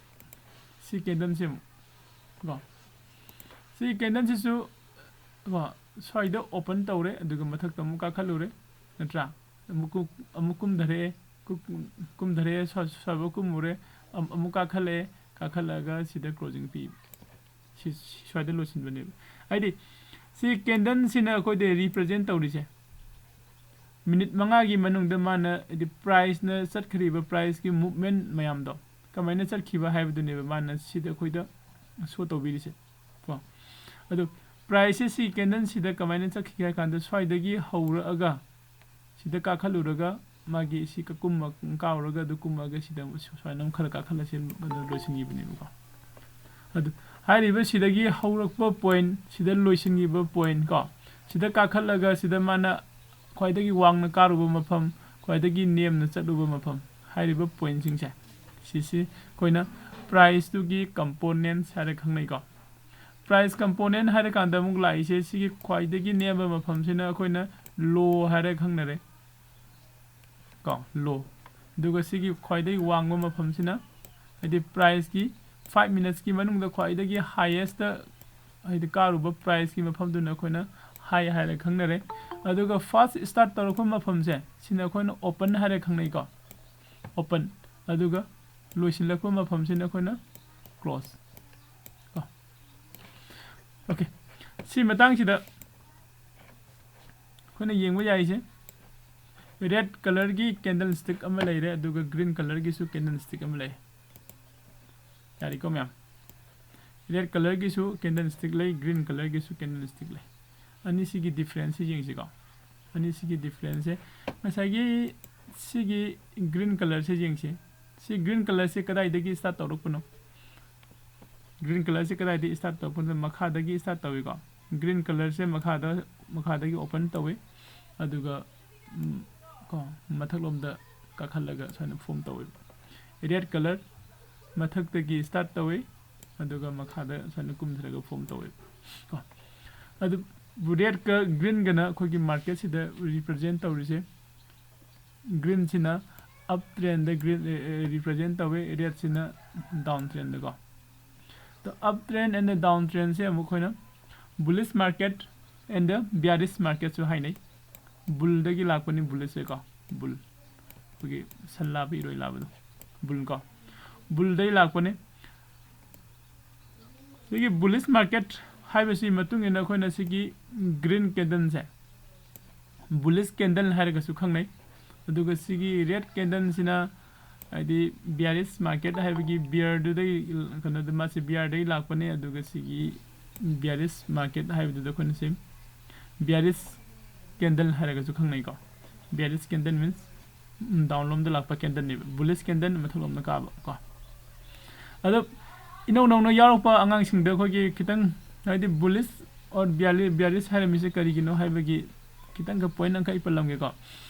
ꯁꯤ ꯀꯦꯟꯗꯜꯁꯦ ꯑꯃꯨꯛ ꯀꯣ, ꯁꯤ ꯀꯦꯟꯗꯜꯁꯤꯁꯨ ꯀꯣ, ꯁ꯭ꯋꯥꯏꯗ ꯑꯣꯄꯟ ꯇꯧꯔꯦ, ꯑꯗꯨꯒ ꯃꯊꯛꯇ ꯑꯃꯨꯛ ꯀꯥꯈꯠꯂꯨꯔꯦ, ꯅꯠꯇ꯭ꯔꯥ? ꯑꯃꯨꯛ ꯀꯨꯝ- ꯑꯃꯨꯛ ꯀꯨꯝꯊꯔꯛꯑꯦ, ꯀꯨ- ꯀꯨꯝꯊꯔꯛꯑꯦ, ꯁ꯭ꯋꯥ- ꯁ꯭ꯋꯥꯏꯐꯥꯎ ꯀꯨꯝꯃꯨꯔꯦ, ꯑꯝ- ꯑꯃꯨꯛ ꯀꯥꯈꯠꯂꯛꯑꯦ, ꯀꯥꯈꯠꯂꯛꯑꯒ ꯁꯤꯗ ꯀ꯭ꯂꯣꯖꯤꯡ ꯄꯤ꯫ ꯁꯤ ꯁ꯭ꯋꯥꯏꯗ ꯂꯣꯏꯁꯤꯟꯕꯅꯦꯕ꯫ ꯍꯥꯏꯗꯤ ꯁꯤ ꯀꯦꯟꯗꯜꯁꯤꯅ ꯑꯩꯈꯣꯏꯗ ꯔꯤꯄ꯭ꯔꯖꯦꯟ ꯇꯧꯔꯤꯁꯦ ꯃꯤꯅꯤꯠ ꯃꯉꯥꯒꯤ ꯃꯅꯨꯡꯗ ꯃꯥꯅ, ꯍꯥꯏꯗꯤ ꯄ꯭ꯔꯥꯏꯁꯅ ꯆꯠꯈ꯭ꯔꯤꯕ ꯄ꯭ꯔꯥꯏꯁꯀꯤ ꯃꯨꯞꯃꯦꯟ ꯃꯌꯥꯝꯗꯣ ꯀꯃꯥꯏꯅ ꯆꯠꯈꯤꯕ ꯍꯥꯏꯕꯗꯨꯅꯦꯕ ꯃꯥꯅ ꯁꯤꯗ ꯑꯩꯈꯣꯏꯗ ꯁꯣ ꯇꯧꯕꯤꯔꯤꯁꯦ ꯀꯣ꯫ ꯑꯗꯣ ꯄ꯭ꯔꯥꯏꯁꯁꯦ ꯁꯤ ꯀꯦꯟꯗꯜꯁꯤꯗ ꯀꯃꯥꯏꯅ ꯆꯠꯈꯤꯒꯦ ꯍꯥꯏ ꯀꯥꯟꯗ ꯁ꯭ꯋꯥꯏꯗꯒꯤ ꯍꯧꯔꯛꯑꯒ ꯁꯤꯗ ꯀꯥꯈꯠꯂꯨꯔꯒ ꯃꯥꯒꯤ ꯁꯤ ꯀ- ꯀꯨꯝꯃ ꯀꯥꯎꯔꯒ ꯑꯗꯨ ꯀꯨꯝꯃꯒ ꯁꯤꯗ ꯁꯨꯃꯥꯏꯅ ꯑꯃꯨꯛ ꯈꯔ ꯀꯥꯈꯠꯂꯁꯤ ꯑꯗꯨ ꯂꯣꯏꯁꯤꯟꯈꯤꯕꯅꯦꯕꯀꯣ꯫ ꯑꯗꯨ ꯍꯥꯏꯔꯤꯕ ꯁꯤꯗꯒꯤ ꯍꯧꯔꯛꯄ ꯄꯣꯏꯟ, ꯁꯤꯗ ꯂꯣꯏꯁꯤꯟꯈꯤꯕ ꯄꯣꯏꯟ ꯀꯣ, ꯁꯤꯗ ꯀꯥꯈꯠꯂꯒ ꯁꯤꯗ ꯃꯥꯅ ꯈ꯭ꯋꯥꯏꯗꯒꯤ ꯋꯥꯡꯅ ꯀꯥꯔꯨꯕ ꯃꯐꯝ, ꯈ꯭ꯋꯥꯏꯗꯒꯤ ꯅꯦꯝꯅ ꯆꯠꯂꯨꯕ ꯃꯐꯝ ꯍꯥꯏꯔꯤꯕ ꯄꯣꯏꯟꯁꯤꯡꯁꯦ, ꯁꯤꯁꯤ ꯑꯩꯈꯣꯏꯅ ꯄ꯭ꯔꯥꯏꯁꯇꯨꯒꯤ ꯀꯝꯄꯣꯅꯦꯟꯁ ꯍꯥꯏꯔ ꯈꯪꯅꯩꯀꯣ꯫ ꯄ꯭ꯔꯥꯏꯁ ꯀꯝꯄꯣꯅꯦꯟ ꯍꯥꯏꯔꯀꯥꯟꯗ ꯑꯃꯨꯛ ꯂꯥꯛꯏꯁꯦ ꯁꯤꯒꯤ ꯈ꯭ꯋꯥꯏꯗꯒꯤ ꯅꯦꯝꯕ ꯃꯐꯝꯁꯤꯅ ꯑꯩꯈꯣꯏꯅ ꯂꯣ ꯍꯥꯏꯔ ꯈꯪꯅꯔꯦ ꯀꯣ, ꯂꯣ꯫ ꯑꯗꯨꯒ ꯁꯤꯒꯤ ꯈ꯭ꯋꯥꯏꯗꯒꯤ ꯋꯥꯡꯕ ꯃꯐꯝꯁꯤꯅ ꯍꯥꯏꯗꯤ ꯄ꯭ꯔꯥꯏꯁꯀꯤ ꯐꯥꯏꯚ ꯃꯤꯅꯠꯁꯀꯤ ꯃꯅꯨꯡꯗ ꯈ꯭ꯋꯥꯏꯗꯒꯤ ꯍꯥꯏꯌꯦꯁꯇ ꯍꯥꯏꯗꯤ ꯀꯥꯔꯨꯕ ꯄ꯭ꯔꯥꯏꯁꯀꯤ ꯃꯐꯝꯗꯨꯅ ꯑꯩꯈꯣꯏꯅ ꯍꯥꯏ ꯍꯥꯏꯔ ꯈꯪꯅꯔꯦ꯫ ꯑꯗꯨꯒ ꯐꯥꯔꯁ ꯁ꯭ꯇꯥꯔꯠ ꯇꯧꯔꯛꯄ ꯃꯐꯝꯁꯦ ꯁꯤꯅ ꯑꯩꯈꯣꯏꯅ ꯑꯣꯄꯟ ꯍꯥꯏꯔ ꯈꯪꯅꯩꯀꯣ, ꯑꯣꯄꯟ꯫ ꯑꯗꯨꯒ ꯂꯣꯏꯁꯤꯜꯂꯛꯄ ꯃꯐꯝꯁꯤꯅ ꯑꯩꯈꯣꯏꯅ ꯀ꯭ꯂꯣꯖ ꯀꯣ꯫ ꯑꯣꯀꯦ, ꯁꯤ ꯃꯇꯥꯡꯁꯤꯗ ꯑꯩꯈꯣꯏꯅ ꯌꯦꯡꯕ ꯌꯥꯏꯁꯦ Red colorꯒꯤ candlestick ꯑꯃ ꯂꯩꯔꯦ, ꯑꯗꯨꯒ green colorꯒꯤꯁꯨ candlestick ꯑꯃ ꯂꯩ꯫ ꯌꯥꯔꯤꯀꯣ ꯃꯌꯥꯝ? Red colorꯒꯤꯁꯨ candlestick ꯂꯩ, green colorꯒꯤꯁꯨ candlestick ꯂꯩ꯫ ꯑꯅꯤꯁꯤꯒꯤ differenceꯁꯦ ꯌꯦꯡꯁꯤꯀꯣ꯫ ꯑꯅꯤꯁꯤꯒꯤ differenceꯁꯦ, ꯉꯁꯥꯏꯒꯤ ꯁꯤꯒꯤ green colorꯁꯦ ꯌꯦꯡꯁꯤ꯫ ꯁꯤ green colorꯁꯦ ꯀꯗꯥꯏꯗꯒꯤ start ꯇꯧꯔꯛꯄꯅꯣ? Green colorꯁꯦ ꯀꯗꯥꯏꯗꯒꯤ start ꯇꯧꯔꯛꯄꯅꯣ? ꯃꯈꯥꯗꯒꯤ start ꯇꯧꯏꯀꯣ꯫ Green colorꯁꯦ ꯃꯈꯥꯗ, ꯃꯈꯥꯗꯒꯤ open ꯇꯧꯏ, ꯑꯗꯨꯒ ꯎꯝ, ꯀꯣ, ꯃꯊꯛꯂꯣꯝꯗ ꯀꯥꯈꯠꯂꯒ ꯁꯨꯃꯥꯏꯅ form ꯇꯧꯋꯦꯕ꯫ Red color ꯃꯊꯛꯇꯒꯤ start ꯇꯧꯋꯤ, ꯑꯗꯨꯒ ꯃꯈꯥꯗ ꯁꯨꯃꯥꯏꯅ ꯀꯨꯝꯊꯔꯒ form ꯇꯧꯋꯦꯕ ꯀꯣ꯫ ꯑꯗꯨ redꯀ greenꯒꯅ ꯑꯩꯈꯣꯏꯒꯤ marketꯁꯤꯗ represent ꯇꯧꯔꯤꯁꯦ, greenꯁꯤꯅ up trendꯗ green represent ꯇꯧꯋꯦ, redꯁꯤꯅ down trendꯗꯀꯣ꯫ ꯑꯗꯣ up trend and down trendꯁꯦ ꯑꯃꯨꯛ ꯑꯩꯈꯣꯏꯅ bullish market and bearish marketꯁꯨ ꯍꯥꯏꯅꯩ꯫ Bullꯗꯒꯤ ꯂꯥꯛꯄꯅꯤ bullish ꯁꯦꯀꯣ, bull, ꯑꯩꯈꯣꯏꯒꯤ ꯁꯟ ꯂꯥꯕ ꯏꯔꯣꯏ ꯂꯥꯕꯗꯣ, bull ꯀꯣ, bullꯗꯒꯤ ꯂꯥꯛꯄꯅꯤ꯫ ꯁꯤꯒꯤ bullish market ꯍꯥꯏꯕꯁꯤ ꯃꯇꯨꯡ ꯏꯟꯅ ꯑꯩꯈꯣꯏꯅ ꯁꯤꯒꯤ green candleꯁꯦ bullish candle ꯍꯥꯏꯔꯒꯁꯨ ꯈꯪꯅꯩ, ꯑꯗꯨꯒ ꯁꯤꯒꯤ red candleꯁꯤꯅ ꯍꯥꯏꯗꯤ bearish market ꯍꯥꯏꯕꯒꯤ bearꯗꯨꯗꯒꯤ, ꯀꯩꯅꯣꯗ ꯃꯥꯁꯦ bearꯗꯒꯤ ꯂꯥꯛꯄꯅꯦ, ꯑꯗꯨꯒ ꯁꯤꯒꯤ bearish market ꯍꯥꯏꯕꯗꯨꯗ ꯑꯩꯈꯣꯏꯅ ꯁꯤ bearish candle ꯍꯥꯏꯔꯒꯁꯨ ꯈꯪꯅꯩꯀꯣ꯫ Bearish candle means down ꯂꯣꯝꯗ ꯂꯥꯛꯄ candleꯅꯦꯕ꯫ Bullish candle ꯃꯊꯛꯂꯣꯝꯗ ꯀꯥꯕ ꯀꯣ꯫ ꯑꯗꯣ ꯏꯅꯧ ꯅꯧꯅ ꯌꯥꯎꯔꯛꯄ ꯑꯉꯥꯡꯁꯤꯡꯗ ꯑꯩꯈꯣꯏꯒꯤ ꯈꯤꯇꯪ ꯍꯥꯏꯗꯤ bullish or bearish, bearish ꯍꯥꯏꯔꯝꯃꯤꯁꯦ ꯀꯔꯤꯒꯤꯅꯣ ꯍꯥꯏꯕꯒꯤ ꯈꯤꯇꯪꯒ point ꯑꯃꯈꯛ ꯑꯩ ꯄꯜꯂꯝꯒꯦꯀꯣ꯫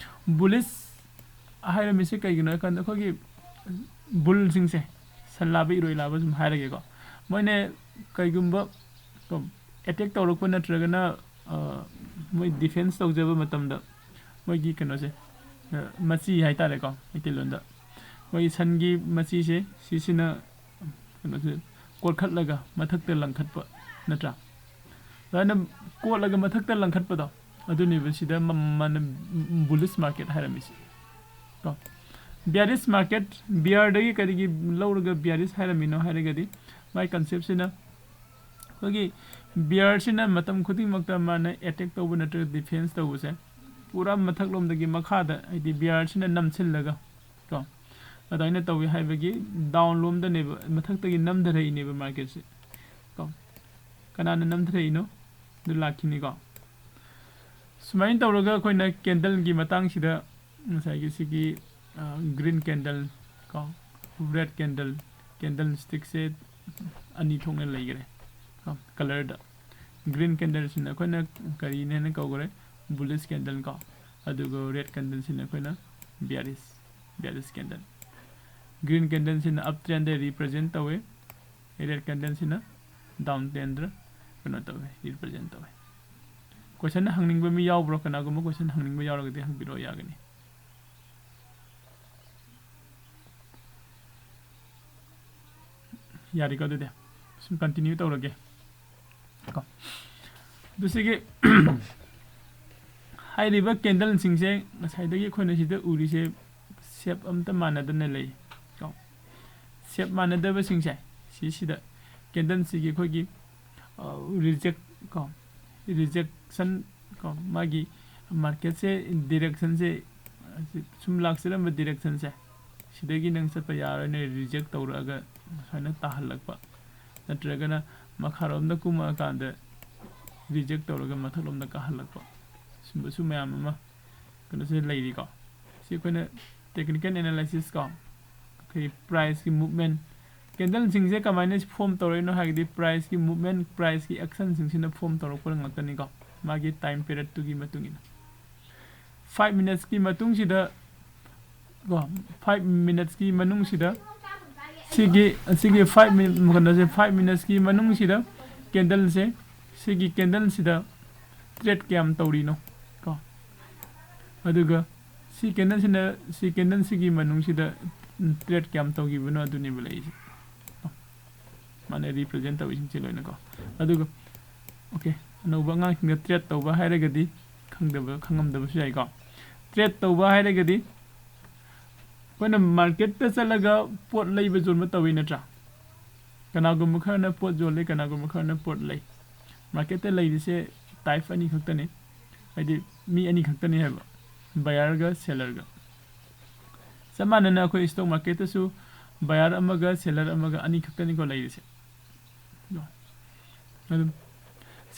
Bullish ꯍꯥꯏꯔꯝꯃꯤꯁꯦ ꯀꯩꯒꯤꯅꯣ ꯍꯥꯏ ꯀꯥꯟꯗ ꯑꯩꯈꯣꯏꯒꯤ bullꯁꯤꯡꯁꯦ, ꯁꯟ ꯂꯥꯕ ꯏꯔꯣꯏ ꯂꯥꯕ ꯁꯨꯝ ꯍꯥꯏꯔꯒꯦꯀꯣ, ꯃꯣꯏꯅ ꯀꯩꯒꯨꯝꯕ attack ꯇꯧꯔꯛꯄ ꯅꯠꯇ꯭ꯔꯒꯅ, ꯑ, ꯃꯣꯏ defense ꯇꯧꯖꯕ ꯃꯇꯝꯗ ꯃꯣꯏꯒꯤ ꯀꯩꯅꯣꯁꯦ, ꯑ, ꯃꯆꯤ ꯍꯥꯏꯇꯥꯔꯦꯀꯣ, ꯃꯩꯇꯩꯂꯣꯟꯗ ꯃꯣꯏꯒꯤ ꯁꯟꯒꯤ ꯃꯆꯤꯁꯦ ꯁꯤꯁꯤꯅ ꯀꯩꯅꯣꯁꯦ ꯀꯣꯠꯈꯠꯂꯒ ꯃꯊꯛꯇ ꯂꯪꯈꯠꯄ ꯅꯠꯇ꯭ꯔꯥ? ꯑꯗꯨꯃꯥꯏꯅ ꯀꯣꯠꯂꯒ ꯃꯊꯛꯇ ꯂꯪꯈꯠꯄꯗꯣ, ꯑꯗꯨꯅꯦꯕ ꯁꯤꯗ ꯃ-, ꯃꯥꯅ bullish market ꯍꯥꯏꯔꯝꯃꯤꯁꯦ ꯀꯣ꯫ Bearish market, bearꯗꯒꯤ ꯀꯔꯤꯒꯤ ꯂꯧꯔꯒ bearish ꯍꯥꯏꯔꯝꯃꯤꯅꯣ ꯍꯥꯏꯔꯒꯗꯤ, ꯃꯥꯏ conceptꯁꯤꯅ ꯑꯩꯈꯣꯏꯒꯤ bearꯁꯤꯅ ꯃꯇꯝ ꯈꯨꯗꯤꯡꯃꯛꯇ ꯃꯥꯅ attack ꯇꯧꯕ ꯅꯠꯇ꯭ꯔꯒ defense ꯇꯧꯕꯁꯦ, ꯄꯨꯔꯥ ꯃꯊꯛꯂꯣꯝꯗꯒꯤ ꯃꯈꯥꯗ, ꯍꯥꯏꯗꯤ ꯕꯤꯌꯥꯔꯁꯤꯅ ꯅꯝꯁꯤꯜꯂꯒ ꯀꯣ, ꯑꯗꯨꯃꯥꯏꯅ ꯇꯧꯏ ꯍꯥꯏꯕꯒꯤ ꯗꯥꯎꯟꯂꯣꯝꯗꯅꯦꯕ, ꯃꯊꯛꯇꯒꯤ ꯅꯝꯊꯔꯛꯏꯅꯦꯕ ꯃꯥꯔꯀꯦꯠꯁꯦ ꯀꯣ꯫ ꯀꯅꯥꯅ ꯅꯝꯊꯔꯛꯏꯅꯣ? ꯑꯗꯨ ꯂꯥꯛꯈꯤꯅꯤꯀꯣ꯫ ꯁꯨꯃꯥꯏꯅ ꯇꯧꯔꯒ ꯑꯩꯈꯣꯏꯅ ꯀꯦꯟꯗꯜꯒꯤ ꯃꯇꯥꯡꯁꯤꯗ ꯉꯁꯥꯏꯒꯤ ꯁꯤꯒꯤ ꯒ꯭ꯔꯤꯟ ꯀꯦꯟꯗꯜ ꯀꯣ, ꯔꯦꯠ ꯀꯦꯟꯗꯜ, ꯀꯦꯟꯗꯜ ꯁ꯭ꯇꯤꯛꯁꯦ ꯑꯅꯤ ꯊꯣꯛꯅ ꯂꯩꯈ꯭ꯔꯦ ꯀꯣ, ꯀꯂꯔꯗ꯫ ꯒ꯭ꯔꯤꯟ ꯀꯦꯟꯗꯜꯁꯤꯅ ꯑꯩꯈꯣꯏꯅ ꯀꯔꯤꯅꯦꯅ ꯀꯧꯈ꯭ꯔꯦ? ꯕꯨꯂꯤꯁ ꯀꯦꯟꯗꯜ ꯀꯣ, ꯑꯗꯨꯒ ꯔꯦꯠ ꯀꯦꯟꯗꯜꯁꯤꯅ ꯑꯩꯈꯣꯏꯅ ꯕꯤꯌꯥꯔꯤꯁ, ꯕꯤꯌꯥꯔꯤꯁ ꯀꯦꯟꯗꯜ꯫ ꯒ꯭ꯔꯤꯟ ꯀꯦꯟꯗꯜꯁꯤꯅ ꯑꯞ ꯇ꯭ꯔꯦꯟꯗ ꯔꯤꯄ꯭ꯔꯖꯦꯟ ꯇꯧꯋꯦ, ꯔꯦꯠ ꯀꯦꯟꯗꯜꯁꯤꯅ ꯗꯥꯎꯟ ꯇ꯭ꯔꯦꯟꯗ ꯀꯩꯅꯣ ꯇꯧꯋꯦ, ꯔꯤꯄ꯭ꯔꯖꯦꯟ ꯇꯧꯋꯦ꯫ ꯀꯣꯏꯁꯟ ꯍꯪꯅꯤꯡꯕ ꯃꯤ ꯌꯥꯎꯕ꯭ꯔꯣ? ꯀꯅꯥꯒꯨꯝꯕ ꯀꯣꯏꯁꯟ ꯍꯪꯅꯤꯡꯕ ꯌꯥꯎꯔꯒꯗꯤ ꯍꯪꯕꯤꯔꯛꯑꯣ, ꯌꯥꯒꯅꯤ꯫ ꯌꯥꯔꯦꯀꯣ? ꯑꯗꯨꯗꯤ ꯁꯨꯝ ꯀꯟꯇꯤꯅ꯭ꯌꯨ ꯇꯧꯔꯒꯦ ꯀꯣ꯫ ꯑꯗꯨ ꯁꯤꯒꯤ ꯍꯥꯏꯔꯤꯕ ꯀꯦꯟꯗꯜꯁꯤꯡꯁꯦ ꯉꯁꯥꯏꯗꯒꯤ ꯑꯩꯈꯣꯏꯅ ꯁꯤꯗ ꯎꯔꯤꯁꯦ ꯁꯦꯞ ꯑꯝꯇ ꯃꯥꯟꯅꯗꯅ ꯂꯩ ꯀꯣ꯫ ꯁꯦꯞ ꯃꯥꯟꯅꯗꯕꯁꯤꯡꯁꯦ ꯁꯤꯁꯤꯗ ꯀꯦꯟꯗꯜꯁꯤꯒꯤ ꯑꯩꯈꯣꯏꯒꯤ ꯔꯤꯖꯦꯛ ꯀꯣ, ꯔꯤꯖꯦꯛꯁꯟ ꯀꯣ, ꯃꯥꯒꯤ ꯃꯥꯔꯀꯦꯠꯁꯦ ꯗꯤꯔꯦꯛꯁꯟꯁꯦ ꯁꯨꯝ ꯂꯥꯛꯆꯔꯝꯕ ꯗꯤꯔꯦꯛꯁꯟꯁꯦ ꯁꯤꯗꯒꯤ ꯅꯪ ꯆꯠꯄ ꯌꯥꯔꯣꯏꯅ ꯔꯤꯖꯦꯛ ꯇꯧꯔꯛꯑꯒ ꯁꯨꯃꯥꯏꯅ ꯇꯥꯍꯜꯂꯛꯄ, ꯅꯠꯇ꯭ꯔꯒꯅ ꯃꯈꯥꯔꯣꯝꯗ ꯀꯨꯝꯃꯛꯑꯀꯥꯟꯗ ꯔꯤꯖꯦꯛ ꯇꯧꯔꯒ ꯃꯊꯛꯂꯣꯝꯗ ꯀꯥꯍꯜꯂꯛꯄ, ꯁꯨꯝꯕꯁꯨ ꯃꯌꯥꯝ ꯑꯃ ꯀꯩꯅꯣꯁꯦ ꯂꯩꯔꯤꯀꯣ꯫ ꯁꯤ ꯑꯩꯈꯣꯏꯅ ꯇꯦꯛꯅꯤꯀꯦꯜ ꯑꯦꯅꯥꯂꯥꯏꯁꯤꯁ ꯀꯣ, ꯑꯩꯈꯣꯏ ꯄ꯭ꯔꯥꯏꯁꯀꯤ ꯃꯨꯞꯃꯦꯟ, ꯀꯦꯟꯗꯜꯁꯤꯡꯁꯦ ꯀꯃꯥꯏꯅ ꯐꯣꯝ ꯇꯧꯔꯛꯏꯅꯣ ꯍꯥꯏꯔꯒꯗꯤ ꯄ꯭ꯔꯥꯏꯁꯀꯤ ꯃꯨꯞꯃꯦꯟ, ꯄ꯭ꯔꯥꯏꯁꯀꯤ ꯑꯦꯛꯁꯟꯁꯤꯡꯁꯤꯅ ꯐꯣꯝ ꯇꯧꯔꯛꯄ ꯉꯥꯛꯇꯅꯤꯀꯣ, ꯃꯥꯒꯤ ꯇꯥꯏꯝ ꯄꯤꯔꯤꯌꯠꯇꯨꯒꯤ ꯃꯇꯨꯡ ꯏꯟꯅ꯫ ꯐꯥꯏꯚ ꯃꯤꯅꯠꯁꯀꯤ ꯃꯇꯨꯡꯁꯤꯗ ꯀꯣ, ꯐꯥꯏꯚ ꯃꯤꯅꯠꯁꯀꯤ ꯃꯅꯨꯡꯁꯤꯗ ꯁꯤꯒꯤ, ꯁꯤꯒꯤ ꯐꯥꯏꯚ ꯃꯤꯅꯠ, ꯀꯩꯅꯣꯁꯦ, ꯐꯥꯏꯚ ꯃꯤꯅꯠꯁꯀꯤ ꯃꯅꯨꯡꯁꯤꯗ ꯀꯦꯟꯗꯜꯁꯦ, ꯁꯤꯒꯤ ꯀꯦꯟꯗꯜꯁꯤꯗ ꯇ꯭ꯔꯦꯠ ꯀꯌꯥꯝ ꯇꯧꯔꯤꯅꯣ ꯀꯣ, ꯑꯗꯨꯒ ꯁꯤ ꯀꯦꯟꯗꯜꯁꯤꯅ, ꯁꯤ ꯀꯦꯟꯗꯜꯁꯤꯒꯤ ꯃꯅꯨꯡꯁꯤꯗ ꯇ꯭ꯔꯦꯠ ꯀꯌꯥꯝ ꯇꯧꯈꯤꯕꯅꯣ ꯑꯗꯨꯅꯦꯕ ꯂꯩꯔꯤꯁꯦ꯫ ꯃꯥꯅ ꯔꯤꯄ꯭ꯔꯖꯦꯟ ꯇꯧꯔꯤꯁꯤꯡꯁꯦ ꯂꯣꯏꯅꯀꯣ꯫ ꯑꯗꯨꯒ ꯑꯣꯀꯦ, ꯑꯅꯧꯕ ꯑꯉꯥꯡꯁꯤꯡꯗ ꯇ꯭ꯔꯦꯠ ꯇꯧꯕ ꯍꯥꯏꯔꯒꯗꯤ ꯈꯪꯗꯕ, ꯈꯪꯉꯝꯗꯕꯁꯨ ꯌꯥꯏꯀꯣ꯫ ꯇ꯭ꯔꯦꯠ ꯇꯧꯕ ꯍꯥꯏꯔꯒꯗꯤ ꯑꯩꯈꯣꯏꯅ ꯃꯥꯔꯀꯦꯠꯇ ꯆꯠꯂꯒ ꯄꯣꯠ ꯂꯩꯕ ꯌꯣꯟꯕ ꯇꯧꯏ ꯅꯠꯇ꯭ꯔꯥ? ꯀꯅꯥꯒꯨꯝꯕ ꯈꯔꯅ ꯄꯣꯠ ꯌꯣꯜꯂꯤ, ꯀꯅꯥꯒꯨꯝꯕ ꯈꯔꯅ ꯄꯣꯠ ꯂꯩ꯫ ꯃꯥꯔꯀꯦꯠꯇ ꯂꯩꯔꯤꯁꯦ ꯇꯥꯏꯞ ꯑꯅꯤ ꯈꯛꯇꯅꯤ꯫ ꯍꯥꯏꯗꯤ ꯃꯤ ꯑꯅꯤ ꯈꯛꯇꯅꯤ ꯍꯥꯏꯕ, ꯕꯌꯥꯔꯒ ꯁꯦꯂꯔꯒ꯫ ꯆꯞ ꯃꯥꯟꯅꯅ ꯑꯩꯈꯣꯏ ꯏꯁꯇꯣꯛ ꯃꯥꯔꯀꯦꯠꯇꯁꯨ ꯕꯌꯥꯔ ꯑꯃꯒ ꯁꯦꯂꯔ ꯑꯃꯒ ꯑꯅꯤ ꯈꯛꯇꯅꯤꯀꯣ ꯂꯩꯔꯤꯁꯦ꯫ ꯑꯗꯨꯝ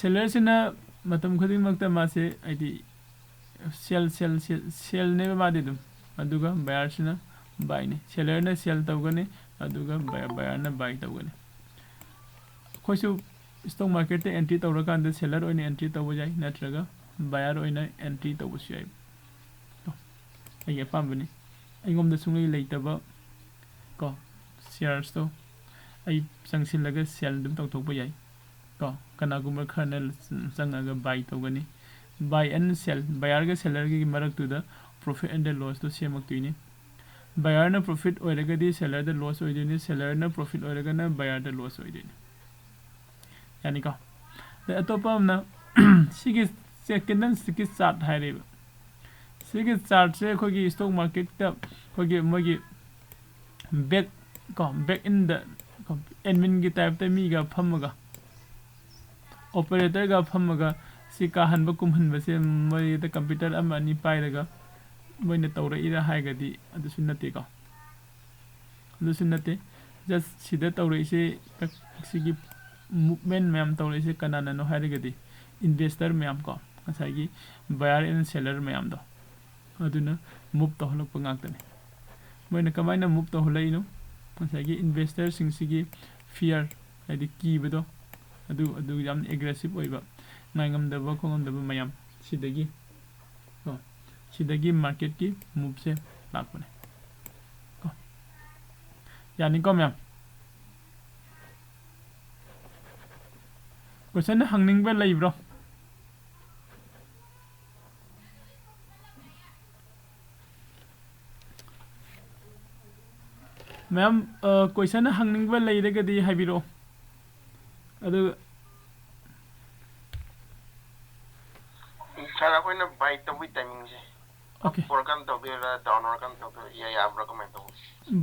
ꯁꯦꯂꯔꯁꯤꯅ ꯃꯇꯝ ꯈꯨꯗꯤꯡꯃꯛꯇ ꯃꯥꯁꯦ ꯍꯥꯏꯗꯤ ꯁꯦꯜ ꯁꯦꯜ ꯁꯦꯜ ꯁꯦꯜꯅꯦꯕ ꯃꯥꯗꯤ ꯑꯗꯨꯝ, ꯑꯗꯨꯒ ꯕꯌꯥꯔꯁꯤꯅ ꯕꯥꯏꯅꯤ꯫ ꯁꯦꯂꯔꯅ ꯁꯦꯜ ꯇꯧꯒꯅꯤ, ꯑꯗꯨꯒ ꯕꯌꯥꯔꯅ ꯕꯥꯏ ꯇꯧꯒꯅꯤ꯫ ꯑꯩꯈꯣꯏꯁꯨ ꯏꯁꯇꯣꯛ ꯃꯥꯔꯀꯦꯠꯇ ꯑꯦꯟꯇ꯭ꯔꯤ ꯇꯧꯔꯀꯥꯟꯗ ꯁꯦꯂꯔ ꯑꯣꯏꯅ ꯑꯦꯟꯇ꯭ꯔꯤ ꯇꯧꯕ ꯌꯥꯏ, ꯅꯠꯇ꯭ꯔꯒ ꯕꯌꯥꯔ ꯑꯣꯏꯅ ꯑꯦꯟꯇ꯭ꯔꯤ ꯇꯧꯕꯁꯨ ꯌꯥꯏ꯫ ꯀꯣ, ꯑꯩꯒꯤ ꯑꯄꯥꯝꯕꯅꯤ꯫ ꯑꯩꯉꯣꯟꯗ ꯁꯨꯡꯂꯩ ꯂꯩꯇꯕ ꯀꯣ ꯁꯤꯌꯥꯔꯁꯇꯣ ꯑꯩ ꯆꯪꯁꯤꯜꯂꯒ ꯁꯦꯜ ꯑꯗꯨꯝ ꯇꯧꯊꯣꯛꯄ ꯌꯥꯏ꯫ ꯀꯣ, ꯀꯅꯥꯒꯨꯝꯕ ꯈꯔꯅ ꯆꯪꯉꯒ ꯕꯥꯏ ꯇꯧꯒꯅꯤ꯫ ꯕꯥꯏ ꯑꯦꯟ ꯁꯦꯜ, ꯕꯌꯥꯔꯒ ꯁꯦꯂꯔꯒꯤ ꯃꯔꯛꯇꯨꯗ ꯄ꯭ꯔꯣꯐꯤꯠ ꯑꯦꯟ ꯗ ꯂꯣꯁꯇꯣ ꯁꯦꯝꯃꯛꯇꯣꯏꯅꯤ꯫ ꯕꯌꯥꯔꯅ ꯄ꯭ꯔꯣꯐꯤꯠ ꯑꯣꯏꯔꯒꯗꯤ ꯁꯦꯂꯔꯗ ꯂꯣꯁ ꯑꯣꯏꯗꯣꯏꯅꯤ, ꯁꯦꯂꯔꯅ ꯄ꯭ꯔꯣꯐꯤꯠ ꯑꯣꯏꯔꯒꯅ ꯕꯌꯥꯔꯗ ꯂꯣꯁ ꯑꯣꯏꯗꯣꯏꯅꯤ꯫ ꯌꯥꯅꯤꯀꯣ? ꯑꯗꯩ ꯑꯇꯣꯞꯄ ꯑꯃꯅ ꯁꯤꯒꯤ ꯀꯦꯟꯗꯜꯁꯇꯤꯛꯀꯤ ꯆꯥꯔꯠ ꯍꯥꯏꯔꯤꯕ꯫ ꯁꯤꯒꯤ ꯆꯥꯔꯠꯁꯦ ꯑꯩꯈꯣꯏꯒꯤ ꯏꯁꯇꯣꯛ ꯃꯥꯔꯀꯦꯠꯇ ꯑꯩꯈꯣꯏꯒꯤ ꯃꯣꯏꯒꯤ ꯕꯦꯛ ꯀꯣ, ꯕꯦꯛ ꯏꯟꯗ ꯑꯦꯗꯃꯤꯟꯒꯤ ꯇꯥꯏꯞꯇ ꯃꯤꯒ ꯐꯝꯃꯒ, ꯑꯣꯄꯔꯦꯇꯔꯒ ꯐꯝꯃꯒ ꯁꯤ ꯀꯥꯍꯟꯕ ꯀꯨꯝꯍꯟꯕꯁꯦ ꯃꯣꯏꯗ ꯀꯝꯄ꯭ꯌꯨꯇꯔ ꯑꯃ ꯑꯅꯤ ꯄꯥꯏꯔꯒ ꯃꯣꯏꯅ ꯇꯧꯔꯛꯏꯔꯥ ꯍꯥꯏꯔꯒꯗꯤ ꯑꯗꯨꯁꯨ ꯅꯠꯇꯦꯀꯣ꯫ ꯑꯗꯨꯁꯨ ꯅꯠꯇꯦ꯫ ꯖꯁ ꯁꯤꯗ ꯇꯧꯔꯛꯏꯁꯦ, ꯁꯤꯒꯤ ꯃꯨꯞꯃꯦꯟ ꯃꯌꯥꯝ ꯇꯧꯔꯛꯏꯁꯦ ꯀꯅꯥꯅꯅꯣ ꯍꯥꯏꯔꯒꯗꯤ ꯏꯟꯚꯦꯁꯇꯔ ꯃꯌꯥꯝ ꯀꯣ, ꯉꯁꯥꯏꯒꯤ ꯕꯌꯥꯔ ꯑꯦꯟ ꯁꯦꯂꯔ ꯃꯌꯥꯝꯗꯣ, ꯑꯗꯨꯅ ꯃꯨꯞ ꯇꯧꯍꯜꯂꯛꯄ ꯉꯥꯛꯇꯅꯤ꯫ ꯃꯣꯏꯅ ꯀꯃꯥꯏꯅ ꯃꯨꯞ ꯇꯧꯍꯜꯂꯛꯏꯅꯣ? ꯉꯁꯥꯏꯒꯤ ꯏꯟꯚꯦꯁꯇꯔꯁꯤꯡꯁꯤꯒꯤ ꯐꯤꯌꯔ, ꯍꯥꯏꯗꯤ ꯀꯤꯕꯗꯣ, ꯑꯗꯨ, ꯑꯗꯨ ꯌꯥꯝ ꯑꯦꯒ꯭ꯔꯦꯁꯤꯞ ꯑꯣꯏꯕ, ꯉꯥꯏꯉꯝꯗꯕ ꯈꯣꯠꯉꯝꯗꯕ ꯃꯌꯥꯝ ꯁꯤꯗꯒꯤ ꯀꯣ, ꯁꯤꯗꯒꯤ ꯃꯥꯔꯀꯦꯠꯀꯤ ꯃꯨꯞꯁꯦ ꯂꯥꯛꯄꯅꯦ ꯀꯣ꯫ ꯌꯥꯅꯤꯀꯣ ꯃꯌꯥꯝ? ꯀꯣꯏꯁꯟ ꯍꯪꯅꯤꯡꯕ ꯂꯩꯕ꯭ꯔꯣ? ꯃꯌꯥꯝ, ꯑ, ꯀꯣꯏꯁꯟ ꯍꯪꯅꯤꯡꯕ ꯂꯩꯔꯒꯗꯤ ꯍꯥꯏꯕꯤꯔꯛꯑꯣ꯫ ꯑꯗꯨ ꯁꯥꯔ, ꯑꯩꯈꯣꯏꯅ ꯕꯥꯏ ꯇꯧꯕꯒꯤ ꯇꯥꯏꯃꯤꯡꯁꯦ ꯑꯣꯀꯦ꯫ ꯑꯞ ꯑꯣꯏꯔꯀꯥꯟꯗ ꯇꯧꯗꯣꯏꯔꯥ, ꯗꯥꯎꯟ ꯑꯣꯏꯔꯀꯥꯟꯗ ꯇꯧꯗꯣꯏꯔꯥ, ꯏꯌꯥ ꯌꯥꯕ꯭ꯔꯥ, ꯀꯃꯥꯏꯅ ꯇꯧꯕ?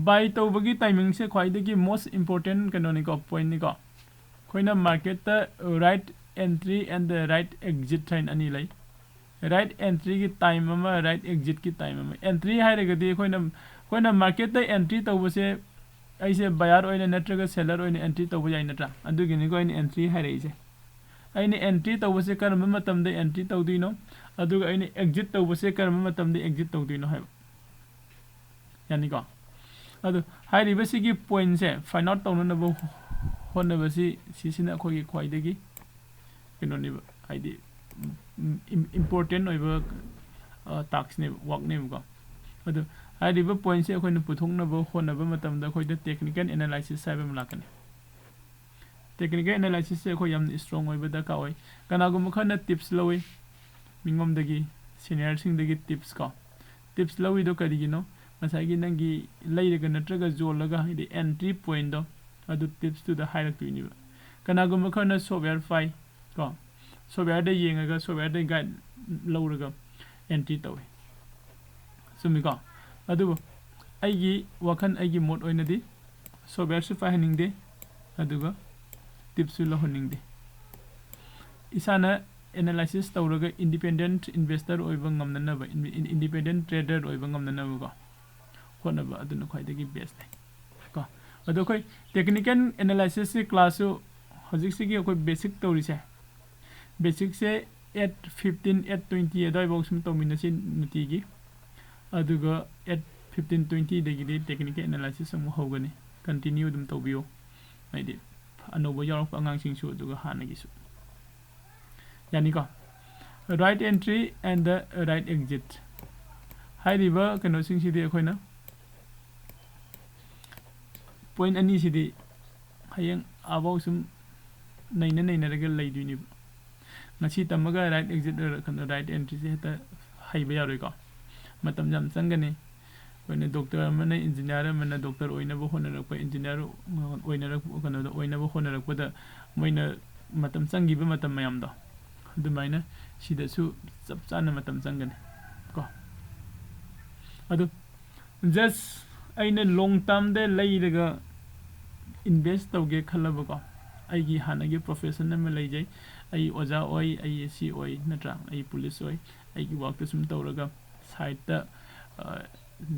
ꯕꯥꯏ ꯇꯧꯕꯒꯤ ꯇꯥꯏꯃꯤꯡꯁꯦ ꯈ꯭ꯋꯥꯏꯗꯒꯤ most important ꯀꯩꯅꯣꯅꯤꯀꯣ, ꯄꯣꯏꯟꯠꯅꯤꯀꯣ꯫ ꯑꯩꯈꯣꯏꯅ ꯃꯥꯔꯀꯦꯠꯇ right entry and the right exit ꯍꯥꯏꯅ ꯑꯅꯤ ꯂꯩ꯫ ꯔꯥꯏꯠ ꯑꯦꯟꯇ꯭ꯔꯤꯒꯤ ꯇꯥꯏꯝ ꯑꯃ, ꯔꯥꯏꯠ ꯑꯦꯛꯖꯤꯠꯀꯤ ꯇꯥꯏꯝ ꯑꯃ꯫ ꯑꯦꯟꯇ꯭ꯔꯤ ꯍꯥꯏꯔꯒꯗꯤ ꯑꯩꯈꯣꯏꯅ ꯑꯩꯈꯣꯏꯅ ꯃꯥꯔꯀꯦꯠꯇ ꯑꯦꯟꯇ꯭ꯔꯤ ꯇꯧꯕꯁꯦ, ꯑꯩꯁꯦ ꯕꯌꯥꯔ ꯑꯣꯏꯅ ꯅꯠꯇ꯭ꯔꯒ ꯁꯦꯂꯔ ꯑꯣꯏꯅ ꯑꯦꯟꯇ꯭ꯔꯤ ꯇꯧꯕ ꯌꯥꯏ ꯅꯠꯇ꯭ꯔꯥ? ꯑꯗꯨꯒꯤꯅꯤꯀꯣ ꯑꯩꯅ ꯑꯦꯟꯇ꯭ꯔꯤ ꯍꯥꯏꯔꯛꯏꯁꯦ꯫ ꯑꯩꯅ ꯑꯦꯟꯇ꯭ꯔꯤ ꯇꯧꯕꯁꯦ ꯀꯔꯝꯕ ꯃꯇꯝꯗ ꯑꯦꯟꯇ꯭ꯔꯤ ꯇꯧꯗꯣꯏꯅꯣ, ꯑꯗꯨꯒ ꯑꯩꯅ ꯑꯦꯛꯖꯤꯠ ꯇꯧꯕꯁꯦ ꯀꯔꯝꯕ ꯃꯇꯝꯗ ꯑꯦꯛꯖꯤꯠ ꯇꯧꯗꯣꯏꯅꯣ ꯍꯥꯏꯕ꯫ ꯌꯥꯅꯤꯀꯣ? ꯑꯗꯨ ꯍꯥꯏꯔꯤꯕꯁꯤꯒꯤ ꯄꯣꯏꯟꯁꯦ ꯐꯥꯏꯟ ꯑꯥꯎꯠ ꯇꯧꯅꯅꯕ ꯍꯣꯠꯅꯕꯁꯤ, ꯁꯤꯁꯤꯅ ꯑꯩꯈꯣꯏꯒꯤ ꯈ꯭ꯋꯥꯏꯗꯒꯤ ꯀꯩꯅꯣꯅꯦꯕ, ꯍꯥꯏꯗꯤ ꯏꯝꯄꯣꯔꯇꯦꯟ ꯑꯣꯏꯕ ꯇꯥꯛꯁꯅꯦꯕ, ꯋꯥꯛꯅꯦꯕꯀꯣ꯫ ꯑꯗꯨ ꯍꯥꯏꯔꯤꯕ ꯄꯣꯏꯟꯁꯦ ꯑꯩꯈꯣꯏꯅ ꯄꯨꯊꯣꯛꯅꯕ ꯍꯣꯠꯅꯕ ꯃꯇꯝꯗ ꯑꯩꯈꯣꯏꯗ ꯇꯦꯛꯅꯤꯀꯦꯜ ꯑꯦꯅꯥꯂꯥꯏꯁꯤꯁ ꯍꯥꯏꯕ ꯑꯃ ꯂꯥꯛꯀꯅꯤ꯫ ꯇꯦꯛꯅꯤꯀꯦꯜ ꯑꯦꯅꯥꯂꯥꯏꯁꯤꯁꯁꯦ ꯑꯩꯈꯣꯏ ꯌꯥꯝꯅ ꯏꯁꯇ꯭ꯔꯣꯡ ꯑꯣꯏꯕ ꯗꯔꯀꯥꯔ ꯑꯣꯏ꯫ ꯀꯅꯥꯒꯨꯝꯕ ꯈꯔꯅ ꯇꯤꯞꯁ ꯂꯧꯏ ꯃꯤꯉꯣꯝꯗꯒꯤ, ꯁꯤꯅꯤꯌꯔꯁꯤꯡꯗꯒꯤ ꯇꯤꯞꯁ ꯀꯣ꯫ ꯇꯤꯞꯁ ꯂꯧꯏꯗꯣ ꯀꯔꯤꯒꯤꯅꯣ? ꯉꯁꯥꯏꯒꯤ ꯅꯪꯒꯤ ꯂꯩꯔꯒ ꯅꯠꯇ꯭ꯔꯒ ꯌꯣꯜꯂꯒ, ꯍꯥꯏꯗꯤ ꯑꯦꯟꯇ꯭ꯔꯤ ꯄꯣꯏꯟꯗꯣ, ꯑꯗꯨ ꯇꯤꯞꯁꯇꯨꯗ ꯍꯥꯏꯔꯛꯇꯣꯏꯅꯦꯕ꯫ ꯀꯅꯥꯒꯨꯝꯕ ꯈꯔꯅ ꯁꯣꯞꯋꯦꯌꯔ ꯄꯥꯏ ꯀꯣ, ꯁꯣꯞꯋꯦꯌꯔꯗ ꯌꯦꯡꯉꯒ ꯁꯣꯞꯋꯦꯌꯔꯗ ꯒꯥꯏꯗ ꯂꯧꯔꯒ ꯑꯦꯟꯇ꯭ꯔꯤ ꯇꯧꯏ꯫ ꯆꯨꯝꯃꯤꯀꯣ? ꯑꯗꯨꯕꯨ ꯑꯩꯒꯤ ꯋꯥꯈꯜ, ꯑꯩꯒꯤ ꯃꯣꯠ ꯑꯣꯏꯅꯗꯤ ꯁꯣꯞꯋꯦꯌꯔꯁꯨ ꯄꯥꯏꯍꯟꯅꯤꯡꯗꯦ, ꯑꯗꯨꯒ ꯇꯤꯞꯁꯨ ꯂꯧꯍꯟꯅꯤꯡꯗꯦ꯫ ꯏꯁꯥꯅ ꯑꯦꯅꯥꯂꯥꯏꯁꯤꯁ ꯇꯧꯔꯒ ꯏꯟꯗꯤꯄꯦꯟꯗꯦꯟꯠ ꯏꯟꯚꯦꯁꯇꯔ ꯑꯣꯏꯕ ꯉꯝꯅꯅꯕ, ꯏꯟꯗꯤꯄꯦꯟꯗꯦꯟꯠ ꯇ꯭ꯔꯦꯗꯔ ꯑꯣꯏꯕ ꯉꯝꯅꯅꯕꯀꯣ ꯍꯣꯠꯅꯕ ꯑꯗꯨꯅ ꯈ꯭ꯋꯥꯏꯗꯒꯤ ꯕꯦꯁꯅꯦ ꯀꯣ꯫ ꯑꯗꯣ ꯑꯩꯈꯣꯏ ꯇꯦꯛꯅꯤꯀꯦꯜ ꯑꯦꯅꯥꯂꯥꯏꯁꯤꯁꯀꯤ ꯀ꯭ꯂꯥꯁꯁꯨ ꯍꯧꯖꯤꯛꯁꯤꯒꯤ ꯑꯩꯈꯣꯏ ꯕꯦꯁꯤꯛ ꯇꯧꯔꯤꯁꯦ, ꯕꯦꯁꯤꯛꯁꯦ ꯑꯦꯠ ꯐꯤꯐꯇꯤꯟ, ꯑꯦꯠ ꯇ꯭ꯋꯦꯟꯇꯤ ꯑꯗꯨꯋꯥꯏꯐꯥꯎ ꯁꯨꯝ ꯇꯧꯃꯤꯟꯅꯁꯤ ꯅꯨꯡꯇꯤꯒꯤ꯫ ꯑꯗꯨꯒ ꯑꯦꯠ ꯐꯤꯐꯇꯤꯟ, ꯇ꯭ꯋꯦꯟꯇꯤꯗꯒꯤꯗꯤ ꯇꯦꯛꯅꯤꯀꯦꯜ ꯑꯦꯅꯥꯂꯥꯏꯁꯤꯁ ꯑꯃꯨꯛ ꯍꯧꯒꯅꯤ꯫ ꯀꯟꯇꯤꯅ꯭ꯌꯨ ꯑꯗꯨꯝ ꯇꯧꯕꯤꯌꯨ, ꯍꯥꯏꯗꯤ ꯑꯅꯧꯕ ꯌꯥꯎꯔꯛꯄ ꯑꯉꯥꯡꯁꯤꯡꯁꯨ, ꯑꯗꯨꯒ ꯍꯥꯟꯅꯒꯤꯁꯨ꯫ ꯌꯥꯅꯤꯀꯣ? Right entry and the right exit ꯍꯥꯏꯔꯤꯕ ꯀꯩꯅꯣꯁꯤꯡꯁꯤꯗꯤ ꯑꯩꯈꯣꯏꯅ, ꯄꯣꯏꯟ ꯑꯅꯤꯁꯤꯗꯤ ꯍꯌꯦꯡ ꯑꯥꯕꯧ ꯁꯨꯝ ꯅꯩꯅ ꯅꯩꯅꯔꯒ ꯂꯩꯗꯣꯏꯅꯦꯕ꯫ ꯉꯁꯤ ꯇꯝꯃꯒ ꯔꯥꯏꯠ ꯑꯦꯛꯖꯤꯠ ꯑꯣꯏꯔꯀꯥꯟꯗ ꯔꯥꯏꯠ ꯑꯦꯟꯇ꯭ꯔꯤꯁꯦ ꯍꯦꯛꯇ ꯍꯩꯕ ꯌꯥꯔꯣꯏꯀꯣ꯫ ꯃꯇꯝ ꯌꯥꯝ ꯆꯪꯒꯅꯤ꯫ ꯑꯩꯈꯣꯏꯅ ꯗꯣꯛꯇꯔ ꯑꯃꯅ ꯏꯟꯖꯤꯅꯤꯌꯥꯔ ꯑꯃꯅ ꯗꯣꯛꯇꯔ ꯑꯣꯏꯅꯕ ꯍꯣꯠꯅꯔꯛꯄ, ꯏꯟꯖꯤꯅꯤꯌꯥꯔ ꯑꯣꯏꯅꯔꯛ-, ꯀꯩꯅꯣꯗ ꯑꯣꯏꯅꯕ ꯍꯣꯠꯅꯔꯛꯄꯗ ꯃꯣꯏꯅ ꯃꯇꯝ ꯆꯪꯈꯤꯕ ꯃꯇꯝ ꯃꯌꯥꯝꯗꯣ, ꯑꯗꯨꯃꯥꯏꯅ ꯁꯤꯗꯁꯨ ꯆꯞ ꯆꯥꯅ ꯃꯇꯝ ꯆꯪꯒꯅꯤ ꯀꯣ꯫ ꯑꯗꯨ ꯖꯁ ꯑꯩꯅ ꯂꯣꯡ ꯇꯥꯔꯝꯗ ꯂꯩꯔꯒ ꯏꯟꯚꯦꯁ ꯇꯧꯒꯦ ꯈꯜꯂꯕꯀꯣ, ꯑꯩꯒꯤ ꯍꯥꯟꯅꯒꯤ ꯄ꯭ꯔꯣꯐꯦꯁꯟ ꯑꯃ ꯂꯩꯖꯩ, ꯑꯩ ꯑꯣꯖꯥ ꯑꯣꯏ, ꯑꯩ ꯁꯤ ꯑꯣꯏ, ꯅꯠꯇ꯭ꯔꯥ? ꯑꯩ ꯄꯨꯂꯤꯁ ꯑꯣꯏ, ꯑꯩꯒꯤ ꯋꯥꯛꯇ ꯁꯨꯝ ꯇꯧꯔꯒ ꯁꯥꯏꯠꯇ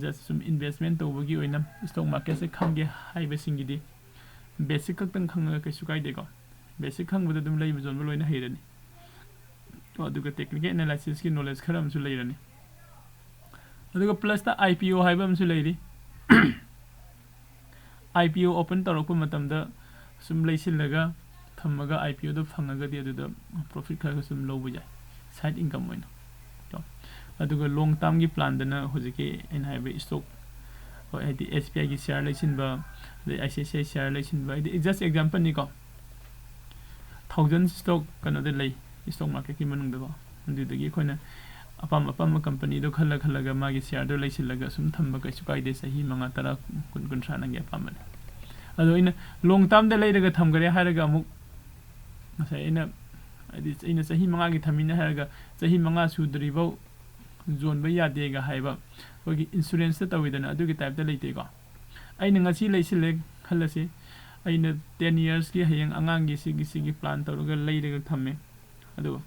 ꯖꯁ ꯁꯨꯝ ꯏꯟꯚꯦꯁꯃꯦꯟ ꯇꯧꯕꯒꯤ ꯑꯣꯏꯅ ꯏꯁꯇꯣꯛ ꯃꯥꯔꯀꯦꯠꯁꯦ ꯈꯪꯒꯦ ꯍꯥꯏꯕꯁꯤꯡꯒꯤꯗꯤ ꯕꯦꯁꯤꯛ ꯈꯛꯇꯪ ꯈꯪꯉꯒ ꯀꯩꯁꯨ ꯀꯥꯏꯗꯦꯀꯣ꯫ ꯕꯦꯁꯤꯛ ꯈꯪꯕꯗ ꯑꯗꯨꯝ ꯂꯩꯕ ꯌꯣꯟꯕ ꯂꯣꯏꯅ ꯍꯩꯔꯅꯤ꯫ ꯑꯗꯨꯒ ꯇꯦꯛꯅꯤꯀꯦꯜ ꯑꯦꯅꯥꯂꯥꯏꯁꯤꯁꯀꯤ ꯅꯣꯂꯦꯖ ꯈꯔ ꯑꯃꯁꯨ ꯂꯩꯔꯅꯤ꯫ ꯑꯗꯨꯒ ꯄ꯭ꯂꯁꯇ ꯑꯥꯏ ꯄꯤ ꯑꯣ ꯍꯥꯏꯕ ꯑꯃꯁꯨ ꯂꯩꯔꯤ꯫ ꯑꯥꯏ ꯄꯤ ꯑꯣ ꯑꯣꯄꯟ ꯇꯧꯔꯛꯄ ꯃꯇꯝꯗ ꯁꯨꯝ ꯂꯩꯁꯤꯜꯂꯒ ꯊꯝꯃꯒ ꯑꯥꯏ ꯄꯤ ꯑꯣꯗꯣ ꯐꯪꯉꯒꯗꯤ ꯑꯗꯨꯗ ꯄ꯭ꯔꯣꯐꯤꯠ ꯈꯔ ꯈꯔ ꯁꯨꯝ ꯂꯧꯕ ꯌꯥꯏ, ꯁꯥꯏꯠ ꯏꯟꯀꯝ ꯑꯣꯏꯅ ꯀꯣ꯫ ꯑꯗꯨꯒ ꯂꯣꯡ ꯇꯥꯔꯝꯒꯤ ꯄ꯭ꯂꯥꯟꯗꯅ ꯍꯧꯖꯤꯛꯀꯤ ꯑꯩꯅ ꯍꯥꯏꯕ ꯏꯁꯇꯣꯛ, ꯍꯣꯏ, ꯍꯥꯏꯗꯤ ꯑꯦꯁ ꯕꯤ ꯑꯥꯏꯒꯤ ꯁꯤꯌꯥꯔ ꯂꯩꯁꯤꯟꯕ, ꯑꯗꯩ I C I C I share ꯂꯩꯁꯤꯟꯕ, ꯍꯥꯏꯗꯤ ꯖꯁ ꯑꯦꯛꯖꯥꯝꯄꯜꯅꯤꯀꯣ꯫ ꯊꯥꯎꯖꯟ ꯏꯁꯇꯣꯛ ꯀꯩꯅꯣꯗ ꯂꯩ, ꯏꯁꯇꯣꯛ ꯃꯥꯔꯀꯦꯠꯀꯤ ꯃꯅꯨꯡꯗꯀꯣ꯫ ꯑꯗꯨꯗꯒꯤ ꯑꯩꯈꯣꯏꯅ ꯑꯄꯥꯝ ꯑꯄꯥꯝꯕ ꯀꯝꯄꯅꯤꯗꯣ ꯈꯜꯂ ꯈꯜꯂꯒ ꯃꯥꯒꯤ ꯁꯤꯌꯥꯔꯗꯣ ꯂꯩꯁꯤꯜꯂꯒ ꯁꯨꯝ ꯊꯝꯕ ꯀꯩꯁꯨ ꯀꯥꯏꯗꯦ, ꯆꯍꯤ ꯃꯉꯥ, ꯇꯔꯥ, ꯀꯨꯟ, ꯀꯨꯟꯊ꯭ꯔꯥ ꯅꯪꯒꯤ ꯑꯄꯥꯝꯕꯅꯤ꯫ ꯑꯗꯣ ꯑꯩꯅ ꯂꯣꯡ ꯇꯥꯔꯝꯗ ꯂꯩꯔꯒ ꯊꯝꯈ꯭ꯔꯦ ꯍꯥꯏꯔꯒ ꯑꯃꯨꯛ ꯉꯁꯥꯏ ꯑꯩꯅ, ꯍꯥꯏꯗꯤ ꯑꯩꯅ ꯆꯍꯤ ꯃꯉꯥꯒꯤ ꯊꯝꯃꯤꯅꯦ ꯍꯥꯏꯔꯒ ꯆꯍꯤ ꯃꯉꯥ ꯁꯨꯗ꯭ꯔꯤꯐꯥꯎ ꯌꯣꯟꯕ ꯌꯥꯗꯦꯒ ꯍꯥꯏꯕ ꯑꯩꯈꯣꯏꯒꯤ ꯏꯟꯁꯨꯔꯦꯟꯁꯇ ꯇꯧꯋꯤꯗꯅ, ꯑꯗꯨꯒꯤ ꯇꯥꯏꯞꯇ ꯂꯩꯇꯦꯀꯣ꯫ ꯑꯩꯅ ꯉꯁꯤ ꯂꯩꯁꯤꯜꯂꯦ ꯈꯜꯂꯁꯤ, ꯑꯩꯅ ꯇꯦꯟ ꯌꯔꯁꯀꯤ ꯍꯌꯦꯡ ꯑꯉꯥꯡꯒꯤ ꯁꯤꯒꯤ, ꯁꯤꯒꯤ ꯄ꯭ꯂꯥꯟ ꯇꯧꯔꯒ ꯂꯩꯔꯒ ꯊꯝꯃꯦ꯫ ꯑꯗꯨꯒ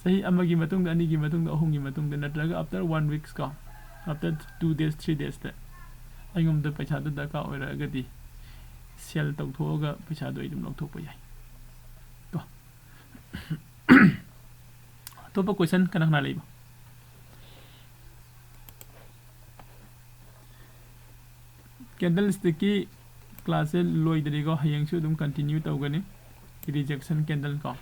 ꯆꯍꯤ ꯑꯃꯒꯤ ꯃꯇꯨꯡꯗ, ꯑꯅꯤꯒꯤ ꯃꯇꯨꯡꯗ, ꯑꯍꯨꯝꯒꯤ ꯃꯇꯨꯡꯗ, ꯅꯠꯇ꯭ꯔꯒ after one weeks ꯀꯣ, after two days, three days ꯇ ꯑꯩꯉꯣꯟꯗ ꯄꯩꯁꯥꯗꯨ ꯗꯔꯀꯥꯔ ꯑꯣꯏꯔꯛꯑꯒꯗꯤ ꯁꯦꯜ ꯇꯧꯊꯣꯛꯑꯒ ꯄꯩꯁꯥꯗꯣ ꯑꯩ ꯑꯗꯨꯝ ꯂꯧꯊꯣꯛꯄ ꯌꯥꯏ ꯀꯣ꯫ ꯑꯇꯣꯞꯄ ꯀꯣꯏꯁꯟ ꯀꯅꯥ ꯀꯅꯥ ꯂꯩꯕ? ꯀꯦꯟꯗꯜ ꯁ꯭ꯇꯤꯛꯀꯤ ꯀ꯭ꯂꯥꯁꯁꯦ ꯂꯣꯏꯗ꯭ꯔꯤꯀꯣ, ꯍꯌꯦꯡꯁꯨ ꯑꯗꯨꯝ ꯀꯟꯇꯤꯅ꯭ꯌꯨ ꯇꯧꯒꯅꯤ꯫ ꯔꯤꯖꯦꯛꯁꯟ ꯀꯦꯟꯗꯜ ꯀꯣ,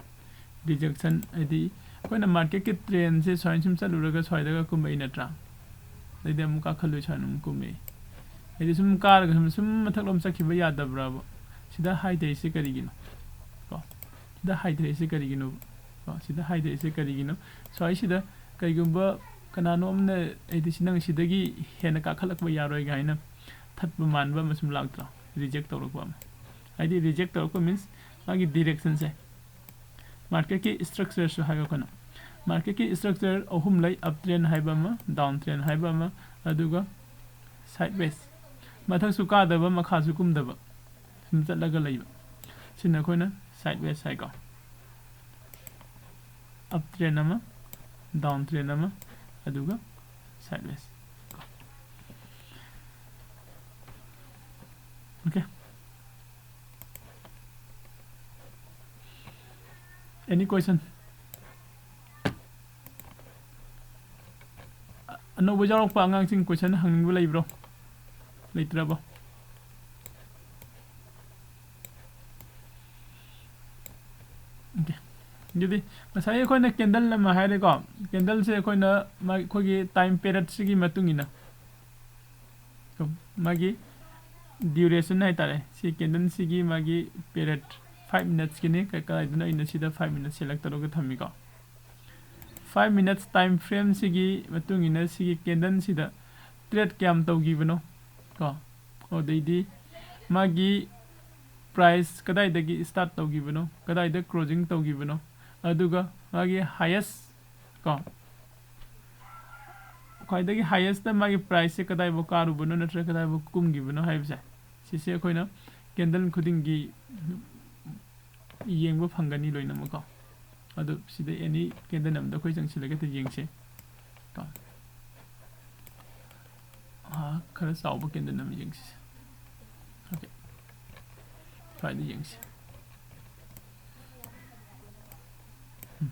ꯔꯤꯖꯦꯛꯁꯟ ꯍꯥꯏꯗꯤ ꯑꯩꯈꯣꯏꯅ ꯃꯥꯔꯀꯦꯠꯀꯤ ꯇ꯭ꯔꯦꯟꯁꯦ ꯁꯨꯃꯥꯏꯅ ꯁꯨꯝ ꯆꯠꯂꯨꯔꯒ ꯁ꯭ꯋꯥꯏꯗꯒ ꯀꯨꯝꯃꯛꯏ ꯅꯠꯇ꯭ꯔꯥ? ꯑꯗꯩꯗꯤ ꯑꯃꯨꯛ ꯀꯥꯈꯠꯂꯨꯏ, ꯁꯨꯃꯥꯏꯅ ꯑꯃꯨꯛ ꯀꯨꯝꯃꯛꯏ꯫ ꯍꯥꯏꯗꯤ ꯁꯨꯝ ꯀꯥꯔꯒ ꯁꯨꯝ, ꯁꯨꯝ ꯃꯊꯛꯂꯣꯝ ꯆꯠꯈꯤꯕ ꯌꯥꯗꯕ꯭ꯔꯕ? ꯁꯤꯗ ꯍꯥꯏꯊꯔꯤꯁꯦ ꯀꯔꯤꯒꯤꯅꯣ ꯀꯣ? ꯁꯤꯗ ꯍꯥꯏꯊꯔꯤꯁꯦ ꯀꯔꯤꯒꯤꯅꯣ ꯀꯣ? ꯁꯤꯗ ꯍꯥꯏꯊꯔꯤꯁꯦ ꯀꯔꯤꯒꯤꯅꯣ? ꯁ꯭ꯋꯥꯏꯁꯤꯗ ꯀꯩꯒꯨꯝꯕ ꯀꯅꯥꯅꯣ ꯑꯃꯅ, ꯍꯥꯏꯗꯤ ꯁꯤ, ꯅꯪ ꯁꯤꯗꯒꯤ ꯍꯦꯟꯅ ꯀꯥꯈꯠꯂꯛꯄ ꯌꯥꯔꯣꯏ ꯀꯥꯏꯅ ꯊꯠꯄ ꯃꯥꯟꯕ ꯑꯃ ꯁꯨꯝ ꯂꯥꯛꯇ꯭ꯔꯣ? ꯔꯤꯖꯦꯛ ꯇꯧꯔꯛꯄ ꯑꯃ꯫ ꯍꯥꯏꯗꯤ ꯔꯤꯖꯦꯛ ꯇꯧꯔꯛꯄ ꯃꯤꯟꯁ ꯃꯥꯒꯤ ꯗꯤꯔꯦꯛꯁꯟꯁꯦ꯫ ꯃꯥꯔꯀꯦꯠꯀꯤ ꯏꯁꯇ꯭ꯔꯛꯆꯔꯁꯨ ꯍꯥꯏꯕ ꯑꯩꯈꯣꯏꯅ꯫ ꯃꯥꯔꯀꯦꯠꯀꯤ ꯏꯁꯇ꯭ꯔꯛꯆꯔ ꯑꯍꯨꯝ ꯂꯩ, ꯑꯞ ꯇ꯭ꯔꯦꯟ ꯍꯥꯏꯕ ꯑꯃ, ꯗꯥꯎꯟ ꯇ꯭ꯔꯦꯟ ꯍꯥꯏꯕ ꯑꯃ, ꯑꯗꯨꯒ ꯁꯥꯏꯠ ꯋꯦꯁ꯫ ꯃꯊꯛꯁꯨ ꯀꯥꯗꯕ, ꯃꯈꯥꯁꯨ ꯀꯨꯝꯗꯕ꯫ ꯁꯨꯝ ꯆꯠꯂꯒ ꯂꯩꯕ꯫ ꯁꯤꯅ ꯑꯩꯈꯣꯏꯅ ꯁꯥꯏꯠ ꯋꯦꯁ ꯍꯥꯏꯀꯣ꯫ Up trend ꯑꯃ, down trend ꯑꯃ, ꯑꯗꯨꯒ sideways꯫ Okay, any question? ꯑ- ꯑꯅꯧꯕ ꯌꯥꯎꯔꯛꯄ ꯑꯉꯥꯡꯁꯤꯡ question ꯍꯪꯅꯤꯡꯕ ꯂꯩꯕ꯭ꯔꯣ? ꯂꯩꯇ꯭ꯔꯕꯣ? Okay, ꯑꯗꯨꯗꯤ ꯉꯁꯥꯏ ꯑꯩꯈꯣꯏꯅ candle ꯑꯃ ꯍꯥꯏꯔꯦꯀꯣ꯫ Candleꯁꯦ ꯑꯩꯈꯣꯏꯅ ꯃꯥ- ꯑꯩꯈꯣꯏꯒꯤ time periodꯁꯤꯒꯤ ꯃꯇꯨꯡ ꯏꯟꯅ, ꯀꯣ, ꯃꯥꯒꯤ duration ꯍꯥꯏꯇꯥꯔꯦ, ꯁꯤ candleꯁꯤꯒꯤ ꯃꯥꯒꯤ period five minutesꯀꯤꯅꯤ꯫ ꯀ- ꯀꯗꯥꯏꯗꯅꯣ ꯑꯩꯅ ꯁꯤꯗ five minutes select ꯇꯧꯔꯒ ꯊꯝꯃꯤꯀꯣ꯫ Five minutes time frameꯁꯤꯒꯤ ꯃꯇꯨꯡ ꯏꯟꯅ ꯁꯤꯒꯤ candleꯁꯤꯗ trade ꯀꯌꯥꯝ ꯇꯧꯈꯤꯕꯅꯣ, ꯀꯣ, ꯑꯗꯩꯗꯤ ꯃꯥꯒꯤ price ꯀꯗꯥꯏꯗꯒꯤ start ꯇꯧꯈꯤꯕꯅꯣ, ꯀꯗꯥꯏꯗ closing ꯇꯧꯈꯤꯕꯅꯣ, ꯑꯗꯨꯒ ꯃꯥꯒꯤ highest, ꯀꯣ, ꯈ꯭ꯋꯥꯏꯗꯒꯤ highestꯇ ꯃꯥꯒꯤ priceꯁꯦ ꯀꯗꯥꯏꯐꯥꯎ ꯀꯥꯔꯨꯕꯅꯣ ꯅꯠꯇ꯭ꯔꯒ ꯀꯗꯥꯏꯐꯥꯎ ꯀꯨꯝꯈꯤꯕꯅꯣ ꯍꯥꯏꯕꯁꯦ, ꯁꯤꯁꯦ ꯑꯩꯈꯣꯏꯅ candle ꯈꯨꯗꯤꯡꯒꯤ ꯌꯦꯡꯕ ꯐꯪꯒꯅꯤ ꯂꯣꯏꯅꯃꯛꯀꯣ꯫ ꯑꯗꯨ ꯁꯤꯗ any candle ꯑꯃꯗ ꯑꯩꯈꯣꯏ ꯆꯪꯁꯤꯜꯂꯒ ꯍꯦꯛꯇ ꯌꯦꯡꯁꯦ꯫ ꯀꯣ꯫ ꯑꯥ, ꯈꯔ ꯆꯥꯎꯕ candle ꯑꯃ ꯌꯦꯡꯁꯤ꯫ Okay, ꯁ꯭ꯋꯥꯏꯗ ꯌꯦꯡꯁꯤ꯫ ꯎꯝ꯫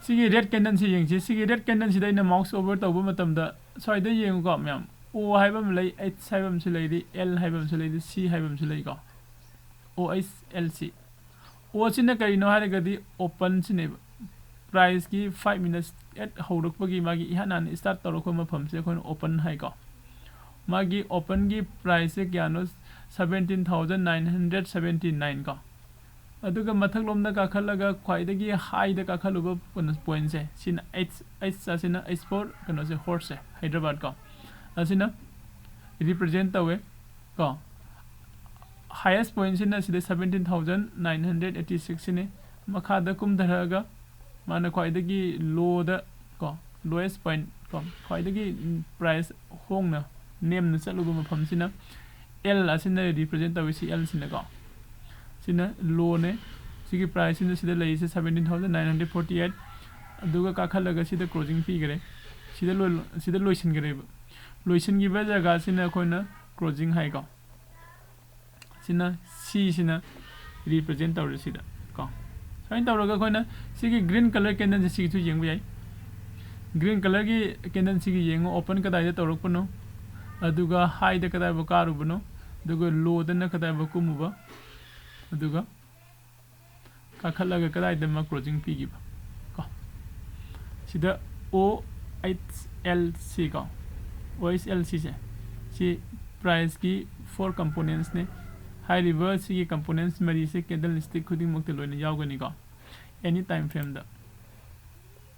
ꯁꯤꯒꯤ red candleꯁꯤ ꯌꯦꯡꯁꯤ꯫ ꯁꯤꯒꯤ red candleꯁꯤꯗ ꯑꯩꯅ mouse over ꯇꯧꯕ ꯃꯇꯝꯗ ꯁ꯭ꯋꯥꯏꯗ ꯌꯦꯡꯉꯨꯀꯣ ꯃꯌꯥꯝ, O ꯍꯥꯏꯕ ꯑꯃ ꯂꯩ, H ꯍꯥꯏꯕ ꯑꯃꯁꯨ ꯂꯩꯔꯤ, L ꯍꯥꯏꯕ ꯑꯃꯁꯨ ꯂꯩꯔꯤ, C ꯍꯥꯏꯕ ꯑꯃꯁꯨ ꯂꯩꯀꯣ꯫ O H L C꯫ O ꯁꯤꯅ ꯀꯔꯤꯅꯣ ꯍꯥꯏꯔꯒꯗꯤ open ꯁꯤꯅꯦꯕ꯫ Priceꯀꯤ five minutes at ꯍꯧꯔꯛꯄꯒꯤ ꯃꯥꯒꯤ ꯏꯍꯥꯟ ꯍꯥꯟꯅ start ꯇꯧꯔꯛꯄ ꯃꯐꯝꯁꯦ ꯑꯩꯈꯣꯏꯅ open ꯍꯥꯏꯀꯣ꯫ ꯃꯥꯒꯤ openꯒꯤ priceꯁꯦ ꯀꯌꯥꯅꯣ? Seventeen thousand nine hundred seventy nine ꯀꯣ꯫ ꯑꯗꯨꯒ ꯃꯊꯛꯂꯣꯝꯗ ꯀꯥꯈꯠꯂꯒ ꯈ꯭ꯋꯥꯏꯗꯒꯤ highꯗ ꯀꯥꯈꯠꯂꯨꯕ ꯀꯩꯅꯣ pointꯁꯦ, ꯁꯤꯅ H, H ꯑꯁꯤꯅ H for ꯀꯩꯅꯣꯁꯦ, horseꯁꯦ, ꯍꯥꯏꯗ꯭ꯔꯕꯥꯗ ꯀꯣ, ꯑꯁꯤꯅ represent ꯇꯧꯋꯦ ꯀꯣ꯫ Highest pointꯁꯤꯅ ꯁꯤꯗ seventeen thousand nine hundred eighty sixꯁꯤꯅꯤ꯫ ꯃꯈꯥꯗ ꯀꯨꯝꯊꯔꯛꯑꯒ ꯃꯥꯅ ꯈ꯭ꯋꯥꯏꯗꯒꯤ lowꯗ ꯀꯣ, lowest point ꯀꯣ, ꯈ꯭ꯋꯥꯏꯗꯒꯤ price ꯍꯣꯡꯅ, ꯅꯦꯝꯅ ꯆꯠꯂꯨꯕ ꯃꯐꯝꯁꯤꯅ L ꯑꯁꯤꯅ represent ꯇꯧꯏ, ꯁꯤ L ꯁꯤꯅꯀꯣ꯫ ꯁꯤꯅ lowꯅꯦ, ꯁꯤꯒꯤ price ꯁꯤꯅ ꯁꯤꯗ ꯂꯩꯔꯤꯁꯦ seventeen thousand nine hundred forty eight꯫ ꯑꯗꯨꯒ ꯀꯥꯈꯠꯂꯒ ꯁꯤꯗ closing ꯄꯤꯈꯔꯦ꯫ ꯁꯤꯗ ꯂꯣꯏ-, ꯁꯤꯗ ꯂꯣꯏꯁꯤꯟꯈ꯭ꯔꯦꯕ꯫ ꯂꯣꯏꯁꯤꯟꯈꯤꯕ ꯖꯒꯥꯁꯤꯅ ꯑꯩꯈꯣꯏꯅ closing ꯍꯥꯏꯀꯣ꯫ ꯁꯤꯅ, ꯁꯤꯁꯤꯅ represent ꯇꯧꯔꯦ ꯁꯤꯗ ꯀꯣ꯫ ꯁꯨꯃꯥꯏꯅ ꯇꯧꯔꯒ ꯑꯩꯈꯣꯏꯅ ꯁꯤꯒꯤ green colour candle ꯁꯦ ꯁꯤꯒꯤꯁꯨ ꯌꯦꯡꯕ ꯌꯥꯏ꯫ Green colour ꯒꯤ candle ꯁꯤꯒꯤ ꯌꯦꯡꯉꯣ, open ꯀꯗꯥꯏꯗ ꯇꯧꯔꯛꯄꯅꯣ, ꯑꯗꯨꯒ high ꯗ ꯀꯗꯥꯏꯐꯥꯎ ꯀꯥꯔꯨꯕꯅꯣ, ꯑꯗꯨꯒ low ꯗꯅ ꯀꯗꯥꯏꯐꯥꯎ ꯀꯨꯝꯃꯨꯕ, ꯑꯗꯨꯒ ꯀꯥꯈꯠꯂꯒ ꯀꯗꯥꯏꯗ ꯑꯃ closing ꯄꯤꯈꯤꯕ ꯀꯣ꯫ ꯁꯤꯗ O H L C ꯀꯣ, O H L C ꯁꯦ, ꯁꯤ price ꯀꯤ four components ꯅꯦ꯫ ꯍꯥꯏꯔꯤꯕ ꯁꯤꯒꯤ components ꯃꯔꯤꯁꯦ candlestick ꯈꯨꯗꯤꯡꯃꯛꯇ ꯂꯣꯏꯅ ꯌꯥꯎꯒꯅꯤꯀꯣ, any time frame ꯗ꯫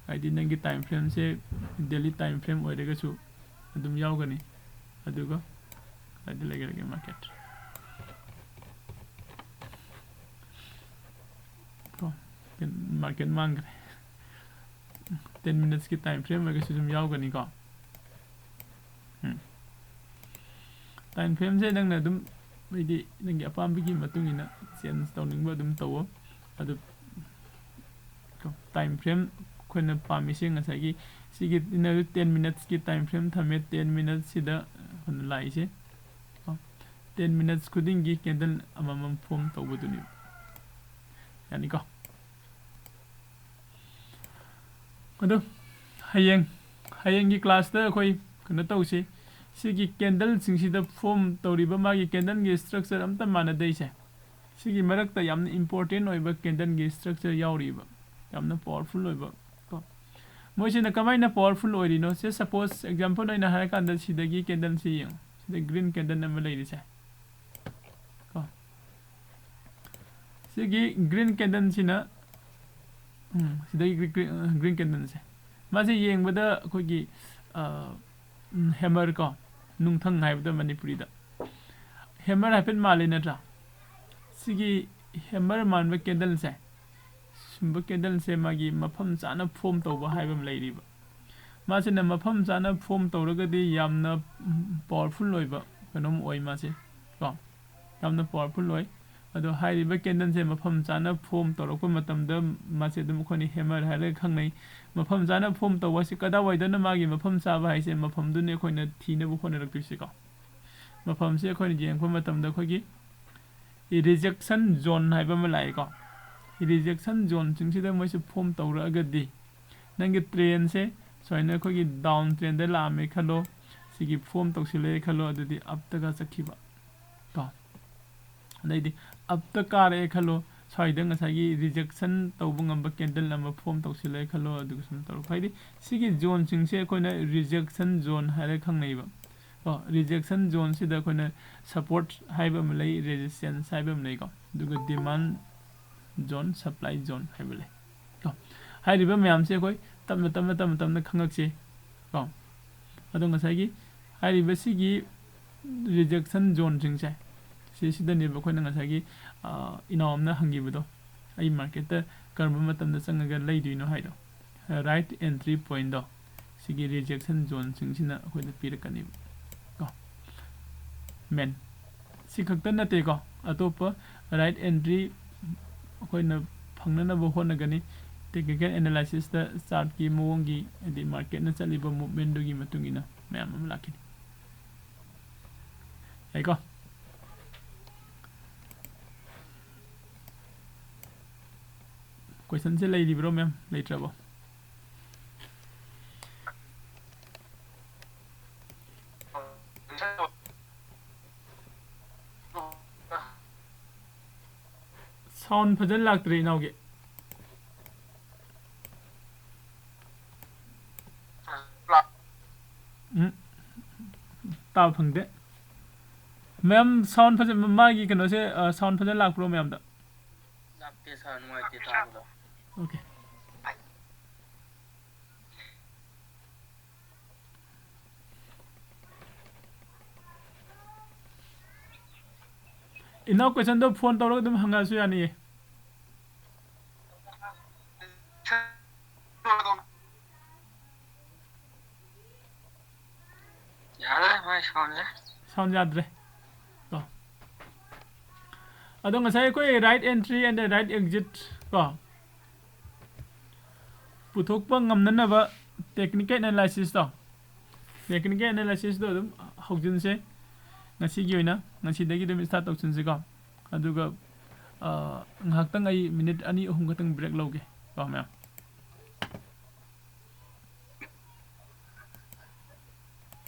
ꯍꯥꯏꯗꯤ ꯅꯪꯒꯤ time frame ꯁꯦ daily time frame ꯑꯣꯏꯔꯒꯁꯨ ꯑꯗꯨꯝ ꯌꯥꯎꯒꯅꯤ꯫ ꯑꯗꯨꯒ ꯀꯗꯥꯏꯗ ꯂꯩꯈ꯭ꯔꯒꯦ market? ꯀꯣ, market ꯃꯥꯡꯈ꯭ꯔꯦ꯫ Ten minutes ꯀꯤ time frame ꯑꯣꯏꯔꯒꯁꯨ ꯑꯗꯨꯝ ꯌꯥꯎꯒꯅꯤꯀꯣ꯫ ꯎꯝ꯫ Time frame ꯁꯦ ꯅꯪꯅ ꯑꯗꯨꯝ, ꯍꯥꯏꯗꯤ ꯅꯪꯒꯤ ꯑꯄꯥꯝꯕꯒꯤ ꯃꯇꯨꯡ ꯏꯟꯅ change ꯇꯧꯅꯤꯡꯕ ꯑꯗꯨꯝ ꯇꯧꯋꯣ꯫ ꯑꯗꯨ time frame ꯑꯩꯈꯣꯏꯅ ꯄꯥꯝꯃꯤꯁꯦ ꯉꯁꯥꯏꯒꯤ ꯁꯤꯒꯤ inner ten minutes ꯀꯤ time frame ꯊꯝꯃꯦ, ten minutes ꯁꯤꯗ ꯑꯩꯈꯣꯏꯅ ꯂꯥꯛꯏꯁꯦ꯫ ꯀꯣ, ten minutes ꯈꯨꯗꯤꯡꯒꯤ candle ꯑꯃꯃꯝ form ꯇꯧꯕꯗꯨꯅꯤ꯫ ꯌꯥꯅꯤꯀꯣ? ꯑꯗꯨ ꯍꯌꯦꯡ, ꯍꯌꯦꯡꯒꯤ class ꯇ ꯑꯩꯈꯣꯏ ꯀꯩꯅꯣ ꯇꯧꯁꯤ꯫ ꯁꯤꯒꯤ candle ꯁꯤꯡꯁꯤꯗ form ꯇꯧꯔꯤꯕ ꯃꯥꯒꯤ candle ꯒꯤ structure ꯑꯝꯇ ꯃꯥꯟꯅꯗꯩꯁꯦ꯫ ꯁꯤꯒꯤ ꯃꯔꯛꯇ ꯌꯥꯝꯅ important ꯑꯣꯏꯕ candle ꯒꯤ structure ꯌꯥꯎꯔꯤꯕ, ꯌꯥꯝꯅ powerful ꯑꯣꯏꯕ ꯀꯣ꯫ ꯃꯣꯏꯁꯤꯅ ꯀꯃꯥꯏꯅ powerful ꯑꯣꯏꯔꯤꯅꯣ? ꯁꯦ, suppose example ꯑꯣꯏꯅ ꯍꯥꯏꯔꯀꯥꯟꯗ ꯁꯤꯗꯒꯤ candle ꯁꯤ ꯌꯦꯡꯉꯣ꯫ ꯁꯤꯗ green candle ꯑꯃ ꯂꯩꯔꯤꯁꯦ ꯀꯣ꯫ ꯁꯤꯒꯤ green candle ꯁꯤꯅ, ꯎꯝ, ꯁꯤꯗꯒꯤ gre-, gre-, green candle ꯁꯦ, ꯃꯥꯁꯦ ꯌꯦꯡꯕꯗ ꯑꯩꯈꯣꯏꯒꯤ, ꯑ, ꯎꯝ, hammer ꯀꯣ, ꯅꯨꯡꯊꯪ ꯍꯥꯏꯕꯗꯣ ꯃꯅꯤꯄꯨꯔꯤꯗ꯫ Hammer ꯍꯥꯏꯐꯦꯠ ꯃꯥꯜꯂꯤ ꯅꯠꯇ꯭ꯔꯥ? ꯁꯤꯒꯤ hammer ꯃꯥꯟꯕ candle ꯁꯦ, ꯁꯨꯝꯕ candle ꯁꯦ ꯃꯥꯒꯤ ꯃꯐꯝ ꯆꯥꯅ form ꯇꯧꯕ ꯍꯥꯏꯕ ꯑꯃ ꯂꯩꯔꯤꯕ꯫ ꯃꯥꯁꯤꯅ ꯃꯐꯝ ꯆꯥꯅ form ꯇꯧꯔꯒꯗꯤ ꯌꯥꯝꯅ, ꯎꯝ, powerful ꯑꯣꯏꯕ ꯀꯩꯅꯣꯝ ꯑꯣꯏ ꯃꯥꯁꯦ ꯀꯣ꯫ ꯌꯥꯝꯅ powerful ꯑꯣꯏ꯫ ꯑꯗꯣ ꯍꯥꯏꯔꯤꯕ candleꯁꯦ ꯃꯐꯝ ꯆꯥꯅ form ꯇꯧꯔꯛꯄ ꯃꯇꯝꯗ ꯃꯥꯁꯦ ꯑꯗꯨꯝ ꯑꯩꯈꯣꯏꯅ hammer ꯍꯥꯏꯔꯒ ꯈꯪꯅꯩ꯫ ꯃꯐꯝ ꯆꯥꯅ form ꯇꯧꯕ ꯑꯁꯤ ꯀꯗꯥꯏꯋꯥꯏꯗꯅ ꯃꯥꯒꯤ ꯃꯐꯝ ꯆꯥꯕ ꯍꯥꯏꯁꯦ ꯃꯐꯝꯗꯨꯅꯤ ꯑꯩꯈꯣꯏꯅ ꯊꯤꯅꯕ ꯍꯣꯠꯅꯔꯛꯇꯣꯏꯁꯦꯀꯣ꯫ ꯃꯐꯝꯁꯦ ꯑꯩꯈꯣꯏꯅ ꯌꯦꯡꯉꯛꯄ ꯃꯇꯝꯗ ꯑꯩꯈꯣꯏꯒꯤ rejection zone ꯍꯥꯏꯕ ꯑꯃ ꯂꯥꯛꯑꯦꯀꯣ꯫ Rejection zoneꯁꯤꯡꯁꯤꯗ ꯃꯣꯏꯁꯦ form ꯇꯧꯔꯛꯑꯒꯗꯤ ꯅꯪꯒꯤ trendꯁꯦ ꯁꯨꯃꯥꯏꯅ ꯑꯩꯈꯣꯏꯒꯤ down trendꯗ ꯂꯥꯛꯑꯝꯃꯦ ꯈꯜꯂꯣ, ꯁꯤꯒꯤ form ꯇꯧꯁꯤꯜꯂꯛꯑꯦ ꯈꯜꯂꯣ, ꯑꯗꯨꯗꯤ upꯇꯒ ꯆꯠꯈꯤꯕ ꯀꯣ꯫ ꯑꯗꯩꯗꯤ upꯇ ꯀꯥꯔꯛꯑꯦ ꯈꯜꯂꯣ, ꯁ꯭ꯋꯥꯏꯗ ꯉꯁꯥꯏꯒꯤ rejection ꯇꯧꯕ ꯉꯝꯕ candle ꯑꯃ form ꯇꯧꯁꯤꯜꯂꯛꯑꯦ ꯈꯜꯂꯣ, ꯑꯗꯨꯒ ꯁꯨꯝ ꯇꯧꯔꯛꯄ꯫ ꯍꯥꯏꯗꯤ ꯁꯤꯒꯤ zoneꯁꯤꯡꯁꯦ ꯑꯩꯈꯣꯏꯅ rejection zone ꯍꯥꯏꯔꯒ ꯈꯪꯅꯩꯕ꯫ ꯀꯣ, rejection zoneꯁꯤꯗ ꯑꯩꯈꯣꯏꯅ support ꯍꯥꯏꯕ ꯑꯃ ꯂꯩ, resistance ꯍꯥꯏꯕ ꯑꯃ ꯂꯩꯀꯣ, ꯑꯗꯨꯒ demand zone, supply zone ꯍꯥꯏꯕ ꯂꯩ꯫ ꯀꯣ, ꯍꯥꯏꯔꯤꯕ ꯃꯌꯥꯝꯁꯦ ꯑꯩꯈꯣꯏ ꯇꯞꯅ, ꯇꯞꯅ, ꯇꯞꯅ, ꯇꯞꯅ ꯈꯪꯉꯛꯁꯤ ꯀꯣ꯫ ꯑꯗꯣ ꯉꯁꯥꯏꯒꯤ ꯍꯥꯏꯔꯤꯕ ꯁꯤꯒꯤ rejection zoneꯁꯤꯡꯁꯦ, ꯁꯤꯁꯤꯗꯅꯦꯕ ꯑꯩꯈꯣꯏꯅ ꯉꯁꯥꯏꯒꯤ, ꯑ, ꯏꯅꯥꯎ ꯑꯃꯅ ꯍꯪꯈꯤꯕꯗꯣ, "ꯑꯩ marketꯇ ꯀꯔꯝꯕ ꯃꯇꯝꯗ ꯆꯪꯉꯒ ꯂꯩꯗꯣꯏꯅꯣ?" ꯍꯥꯏꯗꯣ꯫ Right entry pointꯗꯣ ꯁꯤꯒꯤ rejection zoneꯁꯤꯡꯁꯤꯅ ꯑꯩꯈꯣꯏꯗ ꯄꯤꯔꯛꯀꯅꯦꯕ ꯀꯣ꯫ Main ꯁꯤ ꯈꯛꯇ ꯅꯠꯇꯦꯀꯣ, ꯑꯇꯣꯞꯄ right entry ꯑꯩꯈꯣꯏꯅ ꯐꯪꯅꯅꯕ ꯍꯣꯠꯅꯒꯅꯤ꯫ Technical analysisꯇ chartꯀꯤ ꯃꯑꯣꯡꯒꯤ, ꯍꯥꯏꯗꯤ marketꯅ ꯆꯠꯂꯤꯕ movementꯗꯨꯒꯤ ꯃꯇꯨꯡ ꯏꯟꯅ ꯃꯌꯥꯝ ꯑꯃ ꯂꯥꯛꯈꯤꯅꯤ꯫ ꯌꯥꯏꯀꯣ? Questionꯁꯦ ꯂꯩꯔꯤꯕ꯭ꯔꯣ, ma'am? ꯂꯩꯇ꯭ꯔꯕꯣ? Sound ꯐꯖꯅ ꯂꯥꯛꯇ꯭ꯔꯦ, ꯏꯅꯥꯎꯒꯤ꯫ ꯎꯝ, ꯇꯥꯕ ꯐꯪꯗꯦ꯫ Ma'am, sound ꯐꯖ-, ꯃꯥꯒꯤ ꯀꯩꯅꯣꯁꯦ, ꯑ, sound ꯐꯖꯅ ꯂꯥꯛꯄ꯭ꯔꯣ ꯃꯌꯥꯝꯗ? ꯂꯥꯛꯇꯦ sir, ꯅꯨꯡꯉꯥꯏꯇꯦ ꯇꯥꯕꯗꯣ꯫ Okay꯫ ꯏꯅꯥꯎ, questionꯗꯣ phone ꯇꯧꯔꯒ ꯑꯗꯨꯝ ꯍꯪꯉꯛꯑꯁꯨ ꯌꯥꯅꯤꯌꯦ꯫ ꯌꯥꯔꯦ, ꯃꯥꯏ soundꯁꯦ꯫ Sound ꯌꯥꯗ꯭ꯔꯦ꯫ ꯀꯣ꯫ ꯑꯗꯣ ꯉꯁꯥꯏ ꯑꯩꯈꯣꯏ right entry and right exit ꯀꯣ ꯄꯨꯊꯣꯛꯄ ꯉꯝꯅꯅꯕ technical analysis ꯇꯣ, technical analysis ꯇꯣ ꯑꯗꯨꯝ ꯍꯧꯖꯤꯟꯁꯦ꯫ ꯉꯁꯤꯒꯤ ꯑꯣꯏꯅ ꯉꯁꯤꯗꯒꯤ ꯑꯗꯨꯝ start ꯇꯧꯁꯤꯟꯁꯤꯀꯣ꯫ ꯑꯗꯨꯒ ꯑ, ꯉꯥꯏꯍꯥꯛꯇꯪ ꯑꯩ minute ꯑꯅꯤ ꯑꯍꯨꯝ ꯈꯛꯇꯪ break ꯂꯧꯒꯦ ꯀꯣ ꯃꯌꯥꯝ꯫